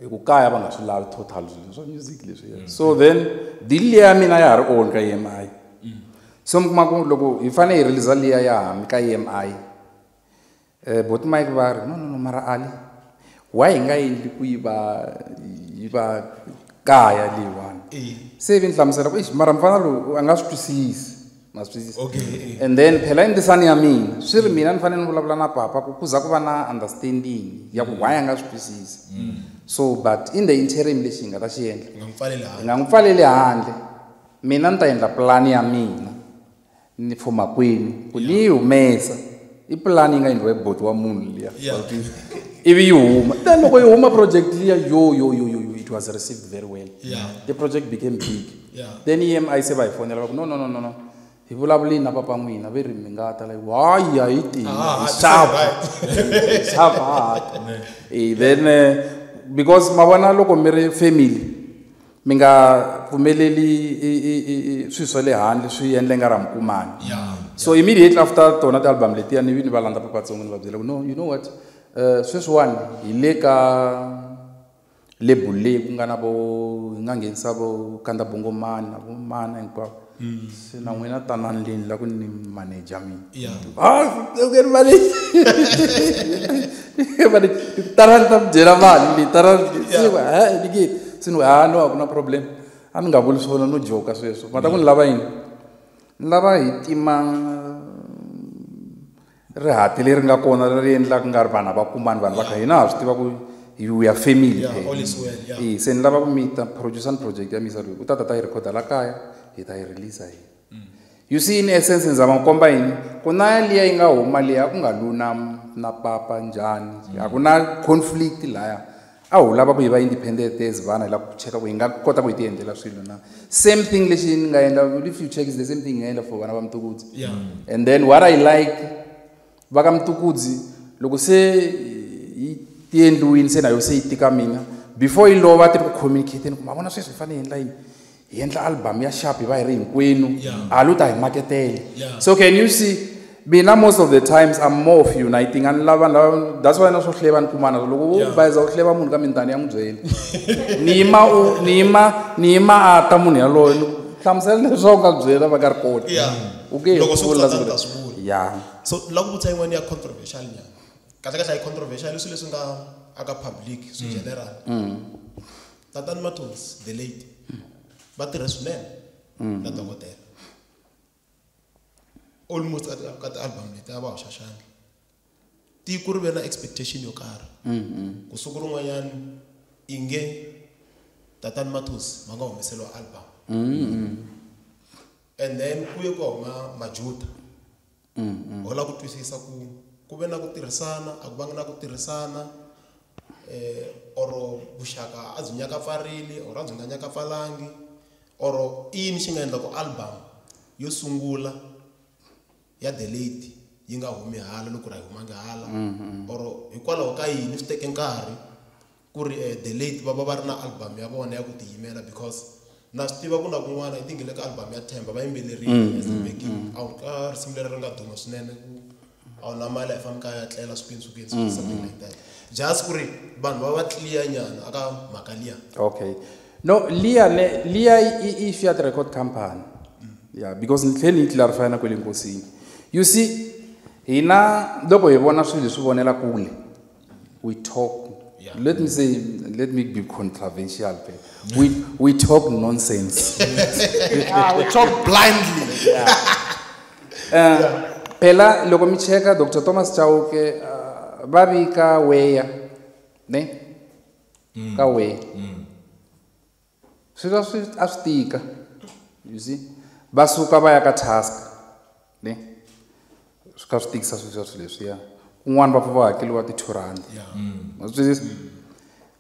Hi ku kaya va nga swi lavi total swilo swa music leswiya. So then deal liya mina ya ha ri on ka EMI. So mi kuma ku loko hi fanele hi release liya ya hami ka EMI bot Mike va ri no mara Ali why hi nga endli ku yi va kaya leyiwani. Se vi ni hlamusela ku mara mfana lowu a nga swi twisisi ma swi twisisa. And then phela i ndzisani ya mina swi ri mina ni fanele ni vulavula na papa ku za ku va na understanding ya ku why a nga swi twisisi. So but in the interim lexi hi nga ta xi endla hi nga n'wi pfaleli handle mina ni ta endla plan ya mina ni for makwenu ku ni yi humesa i plan yi nga endliwa hi boti wa munhu liya ivi yi huma. Then loko yi huma project liya yo it was received very well. The project became big. Then EMI se va hi fonela va ku no hi vulavulini na papa n'wina ve ri mi nga ta like hayi a hi tivi hi xava ha. Then because ma vona loko mi ri family mi nga pfumeleli swilo swa le handle swi endla nga ra mikumani. So immediately after tona ti-album letiya ni vi ni va landza papatsongo ni va byela ku no you know what sweswiwani hi le ka label leyi ku nga na vo hi nga nghenisa vo Kanda Bongomani na vo mana hinkwavo. Se na n'wina tanani leni la ku ni manager mina. Tanani ta mi byela mali leyi tanani se ni ha no a ku na problem. A ni nga vuli swona no joka sweswo ma ta ku ni lava yini ni lava hi tima rihati leri nga kona leri endlaka nga ri vanhu a va kumani vanhu va kha hina ha swi tiva ku hi We are family. Yeah, all is well. Yeah. Se ni lava ku mita producer project ya misa loyi u ta ta yi recorda la kaya hi ta yi release hi. You see in essence ni zama ku komba yini ku na liya yi nga huma liya ku nga luna na papa njhani a ku na conflict laya a ho lava ku hi va independent as vana hi lava ku cheka ku hi nga kota ku hi ti endlela swilo na same thing lexi ni nga endla if you check is the same thing hi nga endla for vana va Mtukudzi. Yeah. And then what I like va ka Mtukudzi loko se yi ti endliwini se na yo se yi tika mina before yi lova ti ri ku communicate-ni ku ma vona sweswi hi fanele hi endla yini hi endla album ya sharp hi va hi ri hinkwenu a lo ta hi maketela. So can you see mina most of the times I'm more of uniting and lava lava that's why na swo hleva ni kumana loko wo bayiza u hleva munhu ka mindani ya n'wi byela ni yima a ta munhu yaloye ni hlamusela leswaku nga byela va ka ri kona. Okay, loko swi vula ta swi vula. Yeah. So la ku vutisa yin'wana ya controversial nyana kahle kahle yi controversial leswi leswi nga aka public swi general. Tatani Mathonsi the late va tirha swinene na dokodela almost ka ti-album leti a va hoxa xandla tiko ri ve na expectation yo karhi ku siku rin'wanyana i nge Tatani Mathonsi va nga humeseriwa album and then ku ye ku huma Majuda ho lava ku twisisa ku ve na ku tirhisana a ku vanga na ku tirhisana or vuxaka a byi nyakapfarile or a byi nga nyakapfalangi or i yini xi nga endla ku album yo sungula ya the late yi nga humi hala loko ri a yi humangi hala or hikwalaho ka yini swi teke nkarhi ku ri the late va va va ri na album ya vona ya ku tiyimela because na swi tiva ku na kun'wana I think hi le ka album ya Themba va yimbelerile as the backing a wu ka risimu leri ri nga duma swinene ku a wu na mali a hi fambi ka ya tlela swikwini swikwini something like that just ku ri vanhu va va clear nyana aka mhaka liya. Okay. No, liya liya i Fiat Record Company. Yeah, because ni tlhela ni clarify na kwele nkosini. You see hina loko hi vona swilo swi vonela kule we talk. Yeah. Let me say, let me be controversial. We talk nonsense. We talk blindly. Yeah. Phela loko mi cheka Dr. Thomas Chauke va vika weya ne ka weya swilo swi a swi tika you see va suka va ya ka task ne swi kha swi tikisa swilo swilo leswiya kun'wana va pfa va hakeliwa ti 2 rand.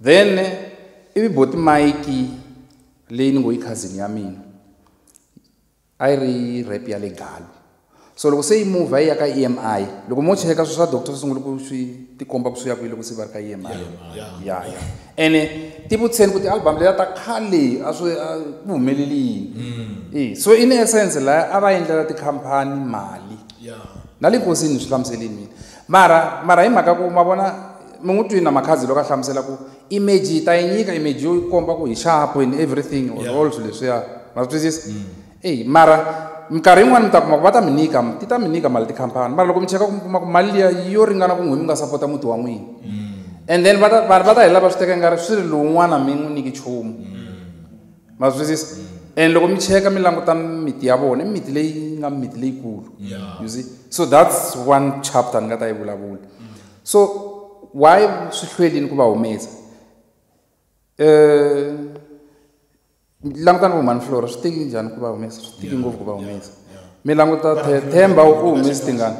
Then ivi boti Mike leyi ni ngo yi cousin ya mina a yi ri rap ya le Galo. So loko se yi move yi ya ka EMI loko mo cheka swi swa doctor sungula ku swi tikomba ku swi ya kwihi loko se va ri ka EMI. Yeah. Ene ti vutiseni ku ti-album letiya ta khale a swi ku humeleli yini. So in essence la a va endlela tikhampani mali. Na le nkosini swi hlamuselini mina mara hi mhaka ku ma vona mi n'wi twini na Makhadzi loko a hlamusela ku image yi ta yi nyika image yo komba ku hi sharp and everything or all swilo leswiya ma swi twisisa. Mara minkarhi yin'wani mi ta kuma ku va ta mi nyika ti ta mi nyika mali tikhampani mara loko mi cheka ku mi kuma ku mali liya yo ringana ku n'wi mi nga sapota muti wa n'wina and then va ta hi lava swi teka ngari swi ri lowun'wana mi n'wi nyiki nchumu ma swi twisisa. And loko mi cheka mi languta miti ya vona i miti leyi nga miti leyikulu. You see, so that's one chapter ni nga ta yi vulavula. So why swi hlwelini ku va humesa langutani vo Mhani Flora swi tiki njhani ku va humesa swi tiki ngopfu ku va humesa mi languta Themba u humesi tingani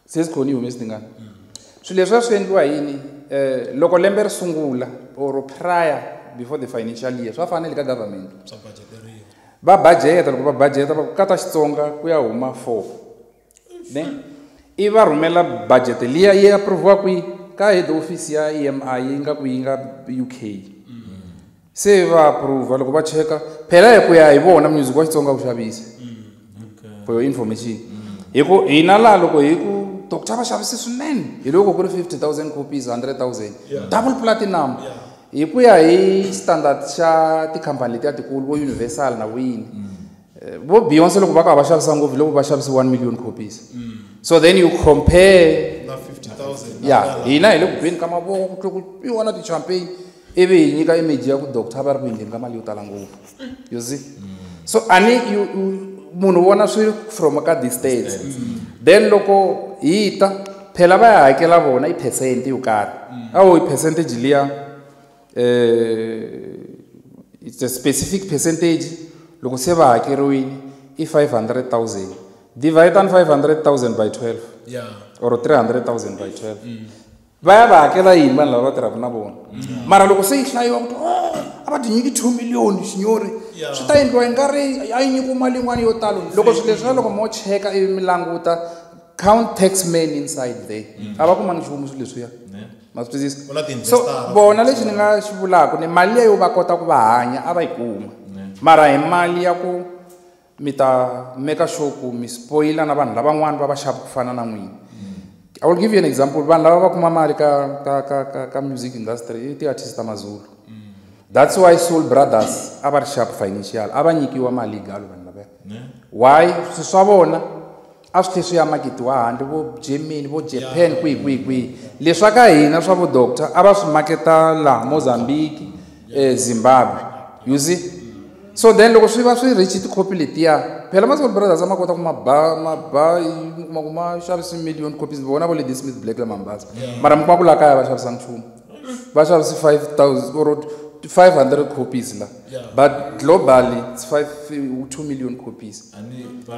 Sesikhona yi humesi tingani swilo leswi a swi endliwa yini loko lembe ri sungula or prior before the financial year swa fanele ka government va budget loko va budget va ku kata Xitsonga ku ya huma 4 ne i va rhumela budget liya yi approve-iwa kwihi ka head office ya EMI yi nga ku yi nga UK se va approve loko va cheka phela hi ku ya hi vona music wa Xitsonga wu xavisa for your information hi ku hina laha loko hi ku doctor va xavise swinene hi loko ku ri 50,000 copies 100,000 double platinum hi ku ya hi standard xa tikhampani letiya tikulu vo Universal na vuyini vo Beyonce loko va ka va xavisa ngopfu loko va xavise 1 million copies. So then you compare na 50,000. Yeah, hina hi le ku beni ka mavoko ku tlhe ku piwa na ti-champagne ivi hi nyika image ya ku doctor va ri ku endleni ka mali yo tala ngopfu. You see? So ani munhu vona swi from ka distance. Then loko hi ta phela va ya hakela vona i percent yo karhi. Awo i percentage liya it's a specific percentage loko se va hakeriwile i 500,000. Divide on 500,000 by 12. Yeah. Or 300,000 by 12. Va ya va hakela yini vanhu lava va tirhaka na vona. Mara loko se yi hlayiwa ku a va ti nyiki 2 million xinyori. Swi ta endliwa hi nkarhi a yi nyikiwa mali yin'wana yo talo. Loko swilo leswiya loko mo cheka ivi mi languta count tax man inside there. A va kumangi nchumu swilo leswiya. Ma swi twisisa? So vona lexi ni nga xi vulaka ni mali leyo va kota ku va hanya a va yi kuma. Mara hi mali ya ku mi ta make sure ku mi spoiler na vanhu lavan'wana va va xava ku fana na n'wina. I will give you an example. Vanhu lava va kuma mali ka music industry i ti-artist ta Mazulu. That's why Soul Brothers a va ri sharp financial. A va nyikiwa mali galo vanhu lavaya. Why? Swilo swa vona a swi tlhe swi ya maketiwa handle vo Germany, vo Japan, kwihi kwihi kwihi. Leswa ka hina swa vo doctor a va swi maketa laha Mozambique, Zimbabwe. You see? So then loko swi va swi reach tikhopi letiya phela ma Soul Brothers a ma kota ku ma ba ma kuma xavisa million copies vona vo Lady Smith Black la Mambasa. Mara mi kuma ku laha kaya va xavisa nchumu. Va xavisa 5,000 or 500 copies la. But globally it's 2 million copies.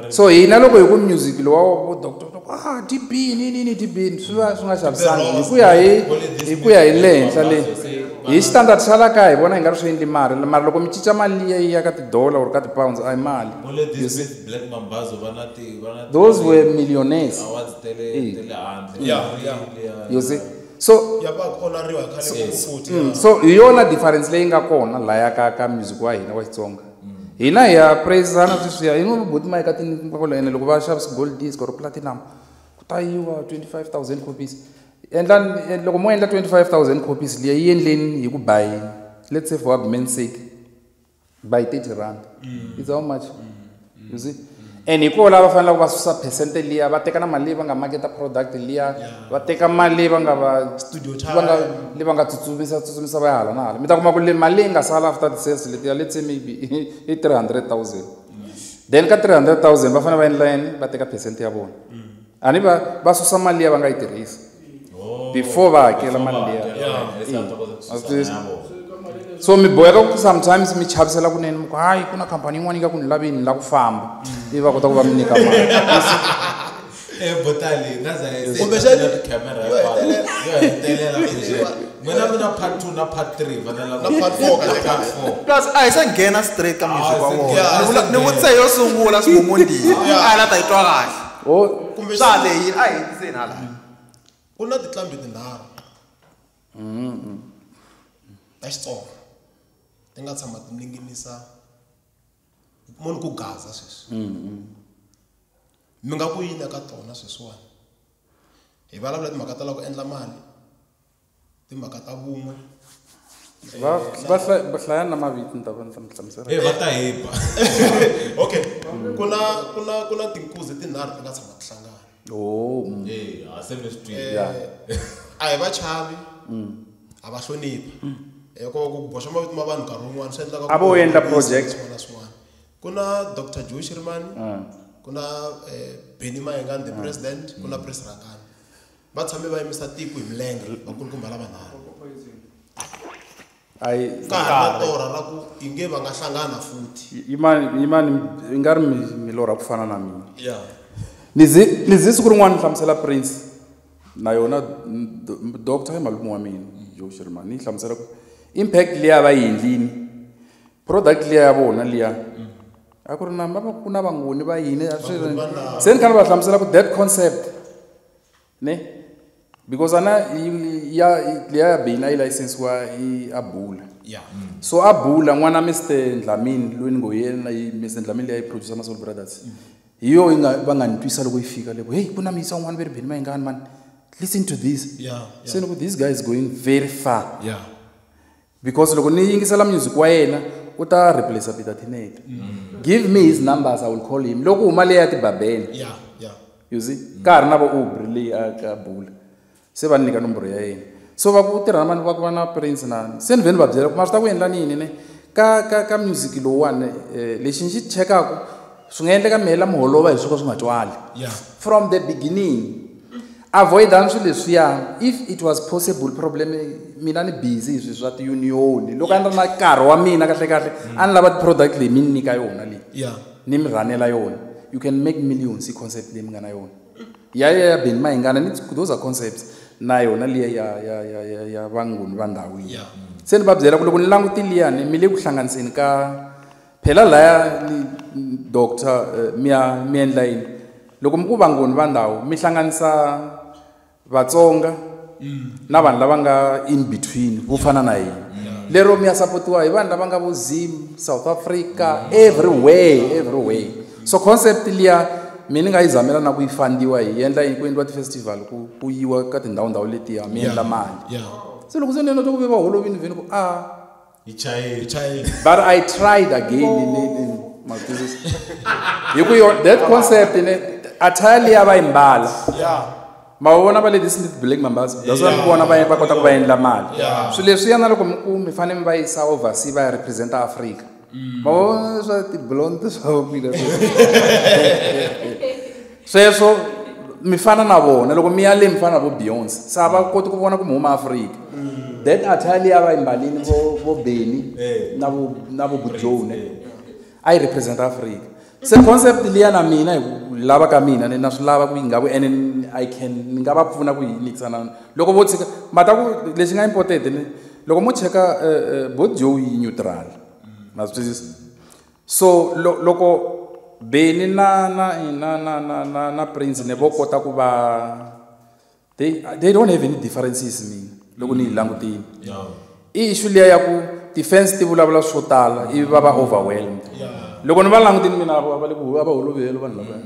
So hina loko hi ku music lowa vo doctor DB ni DB swi va swi nga xavisangi hi ku ya hi le henhla le. Hi standard xa la kaya hi vona hi nga ri swi endli mali mara loko mi cinca mali liya yi ya ka ti-dollar or ka ti-pounds a hi mali. Black Mambazo va na ti those were millionaires. You see? So so hi yona difference leyi nga kona laya ka music wa hina wa Xitsonga. Hina hi ya praisana sweswiya hi ngo buti ma ka ene loko va xavisa gold disc or platinum ku ta yiwa 25,000 copies. Endla loko mo endla 25,000 copies liya yi endleni hi ku buy let's say for argument's sake by 30 rand. It's how much? You see? And hi kona va fanele va susa percent liya va teka na mali leyi va nga maketa product liya va teka mali leyi va nga va studio va nga leyi va nga tsutsumisa va ya hala na hala. Mi ta kuma ku le mali leyi nga sala after the sales letiya let's say maybe i 300,000. Then ka 300,000 va fanele va endla yini? Va teka percent ya vona. A ni va susa mali liya va nga yi tirhisi before va hakela mali liya. So mi boheka ku sometimes mi chavisela kunene mi ku hayi ku na khampani yin'wana yi nga ku ni laveni ni lava ku famba ivi va kota ku va mi nyika mali. Botali nga za hi camera yo hetelela n'wina mi na part 2 na part 3 va na part 4 ka part 4 plus a hi se nghena straight ka music wa vona. Ni vutise yo sungula swimomondini a la ta yi twa kahle. Kumbe swa leyi a hi hetiseni hala. Ku na tinqambi tinharhu ta Xitsonga ti nga tshama ti ninginisa munhu ku gaza sweswi. Mi nga ku yini ka tona sweswiwani? Hi vulavula timhaka ta lava ku endla mali, timhaka ta vun'we. Va hlaya na mavito ni ta va ni ta mi hlamusela. Va ta hi ba. Okay. Ku na tinkuzi tinharhu ti nga tshama ti hlangana. Se mi swi twile. A hi va chavi, a va hloniphi. Hikuva ku boxa mavito ma vanhu nkarhi wun'wani swi endlaka a vo endla project. Ku na Dr. Joe Shirimani, ku na Benny Mayengani the president, ku na Prince Rangani. Va tshame va yimisa tiko hi milenge vakulukumba lavanharhu. Ka ha ri na torha ra ku inge va nga hlangana futhi. Yimani i nga ri mi lorha ku fana na mina. Ni ze siku rin'wana ni hlamusela Prince na yona doctor i malume wa mina Joe Shirimani ni hlamusela ku impact liya va yi endlini product liya ya vona liya a ku ri na va ku na vangoni va yini a swi se ni kha ni va hlamusela ku that concept ne because ana ya liya ya Beni a yi licensiwa i Abula. So Abula n'wana Mr Dlamini loyi ni ngo yena Mr Dlamini liya yi producer ma Soul Brothers hi yo yi nga va nga ni twisa loko yi fika le ku hey ku na miyisa un'wana ve ri Benny Mayengani man listen to this. Se ni ku this guy is going very far. Because loko ni yingisela music wa yena u ta replace Peter Tinete. Give me his numbers, I will call him. Loko huma leya tibabeni. You see? Ka ha ri na vo Aubrey leyi a ka Bula. Se va ni nyika nomboro ya yena. So va ku tirha na mani va ku va na Prince na se ni vheni va byela ku ma swi ta ku endla yini ne ka music lowuwani lexi ni xi chekaku swi nga endleka mi hela mi holova hi swo ka swi nga twali. From the beginning Avoidance swilo leswiya if it was possible problem mina ni busy hi swilo swa ti-union loko a ni ri na nkarhi wa mina kahle kahle a ni lava ti-product leyi mi ni nyika yona leyi ni mi rhanela yona you can make millions hi concept leyi mi nga na yona ya Benny Mayengani ni those are concepts na yona liya ya vangoni va ndhawu yi se ni va byela ku loko ni languti liyani mi le ku hlanganiseni ka phela laya ni doctor mi ya mi endla yini loko mi ku vangoni va ndhawu mi hlanganisa Vatsonga na vanhu lava nga in between vo fana na hina lero mi ya sapotiwa hi vanhu lava nga vo Zim South Africa everywhere so concept liya mi ni nga yi zamela na ku yi fandiwa hi endla yini ku endliwa ti-festival ku yiwa ka tindhawu ndhawu letiya mi endla mali se loko se ni endla ku ve va holovini vheni ku a yi chayile but I tried again hi ku yo that concept ne attire liya va yi mbala ma vona va Lady Smith Black Mambazo that's why mi vona va kota ku va endla mali swilo leswiya na loko mi ku mi fanele mi va yisa overseas va ya representa Africa ma vona swa ti-blonde swa mina sweswo mi fana na vona loko mi ya le mi fana na vo Beyonce se a va koti ku vona ku mi huma Africa that attire liya va yi mbalini vo Benny na vo Bujone a yi represent Africa se concept liya na mina hi ku lava ka mina ni na swi lava ku yi nga ku ene I can ni nga va pfuna ku yi nyikisana loko vo tshika mata ku lexi nga important ni loko mo cheka both Joe yi neutral ma swi twisisa so loko Benny na Prince ne vo kota ku va they don't have any differences mina loko ni yi langutile i issue liya ya ku ti-fans ti vulavula swo tala ivi va va overwhelmed loko ni va langutini mina va le ku va holoveli vanhu lavaya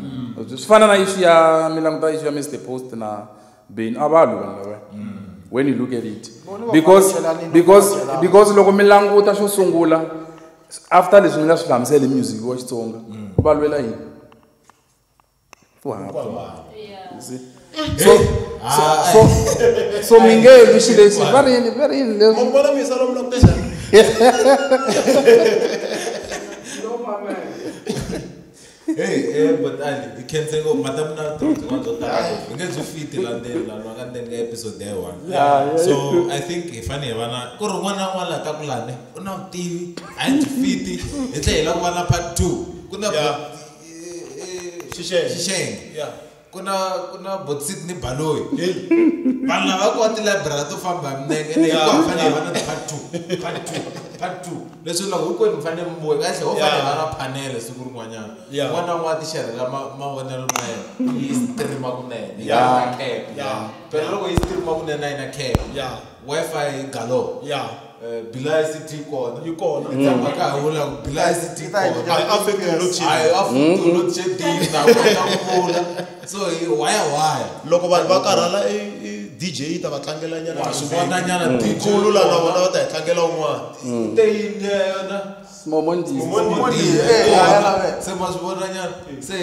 swi fana na issue ya mi languta issue ya Mr Post na Benny a va lwi vanhu lavaya when you look at it because loko mi languta xo sungula after leswi ni nga swi hlamusela hi music wa Xitsonga va lwela yini ku hava so mi nge lwi xilo lexi va ri yini leswi vona mi sala mi languta njhani hey but Ali you can say go madam na byo tala ngopfu nge byi fiti la ndzeni la ka ndzeni ka episode ya 1 so I think hi fanele hi va na ku ri un'wana na un'wana la ta ku lani u na vutivi a yi byi fiti hi tlhela hi lava ku va na part 2 ku na Xixenge ku na Botsit ni Baloyi vanhu lava ku va ti-library to famba hi minenge ene hinkwayo hi fanele hi va na part 2 leswi loko hinkwenu mi fanele mi vuya kahle ho fanele hi va na panel siku rin'wanyana un'wana na un'wana ti xerhela mavonelo ma yena yi streama kunene yi na cap phela loko yi streama kunene a yi na cap Wi-Fi galore Bila ICT kona yi kona tshama ka ha vula ku Bila ICT kona a yi affect load shedding a yi affect load shedding na kota ku vula so hi waya loko vanhu va karhala DJ yi ta va tlangela nyana swi vona nyana DJ khulu la na vona va ta hi tlangela un'wana te yini yona Smomondi se ma swi vona nyana se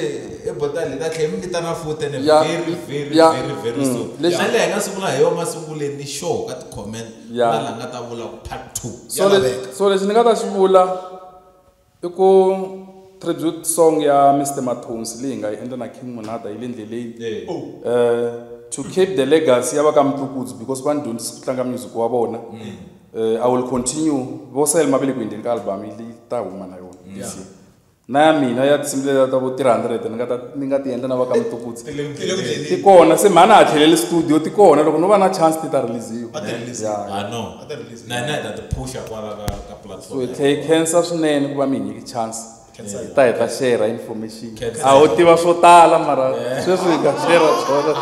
ebotali ta tlhela mi vitana futhi ene very very very very soon na leyi hi nga sungula hi yona masunguleni ni sure ka ti-comment na la nga ta vula ku part 2 so lexi ni nga ta xi vula i ku tribute song ya Mr Mathonsi leyi hi nga yi endla na King Monada yi le ndleleni to keep the legacy ya va ka Mtukudzi because va ni dyondzise ku tlanga music wa vona I will continue vo Selma va le ku endleni ka album yi ta huma na yona this year na ya mina ya tinsimu letiya ta vo 300 ni nga ti endla na va ka Mtukudzi ti kona se mhani a ha tlheleli studio ti kona loko no va na chance ti ta release-iwa na hina hi ta ti phusha kwala ka platform so hi tlhe hi khensa swinene ku va mi hi nyiki chance ta hi ta share information a wu tiva swo tala mara sweswi hi nga share swona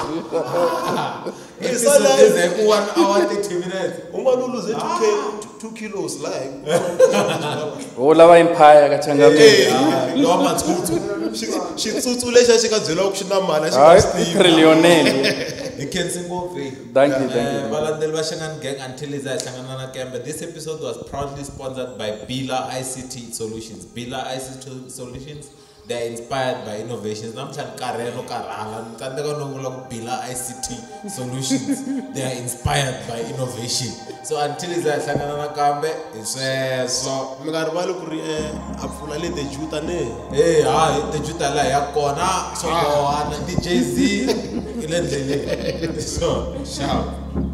episode is ku 1 hour 30 minutes un'wana u luze 2 kilos la wo lava empire ka Changamire lowa matsutsu xitsutsu lexiya xi nga byeriwa ku xi na mali a xi nga swi tivi trillionaire hi khensi ngopfu thank you thank you valandzeli va Shangani Gang until hi za hi hlangana nakambe this episode was proudly sponsored by Bila ICT Solutions. Bila ICT Solutions They are inspired by innovations. Namuntlha ni karhele no karhala, ni tsandzeka no vula ku bila ICT solutions. They are inspired by innovation. So until hi za hi hlangana nakambe, hi sweswo. Mi nga rivali ku ri a pfula le Dejuta ne. Hey, ha, Dejuta laha ya kona, swo boha na DJ Z i le ndleleni. So, sharp.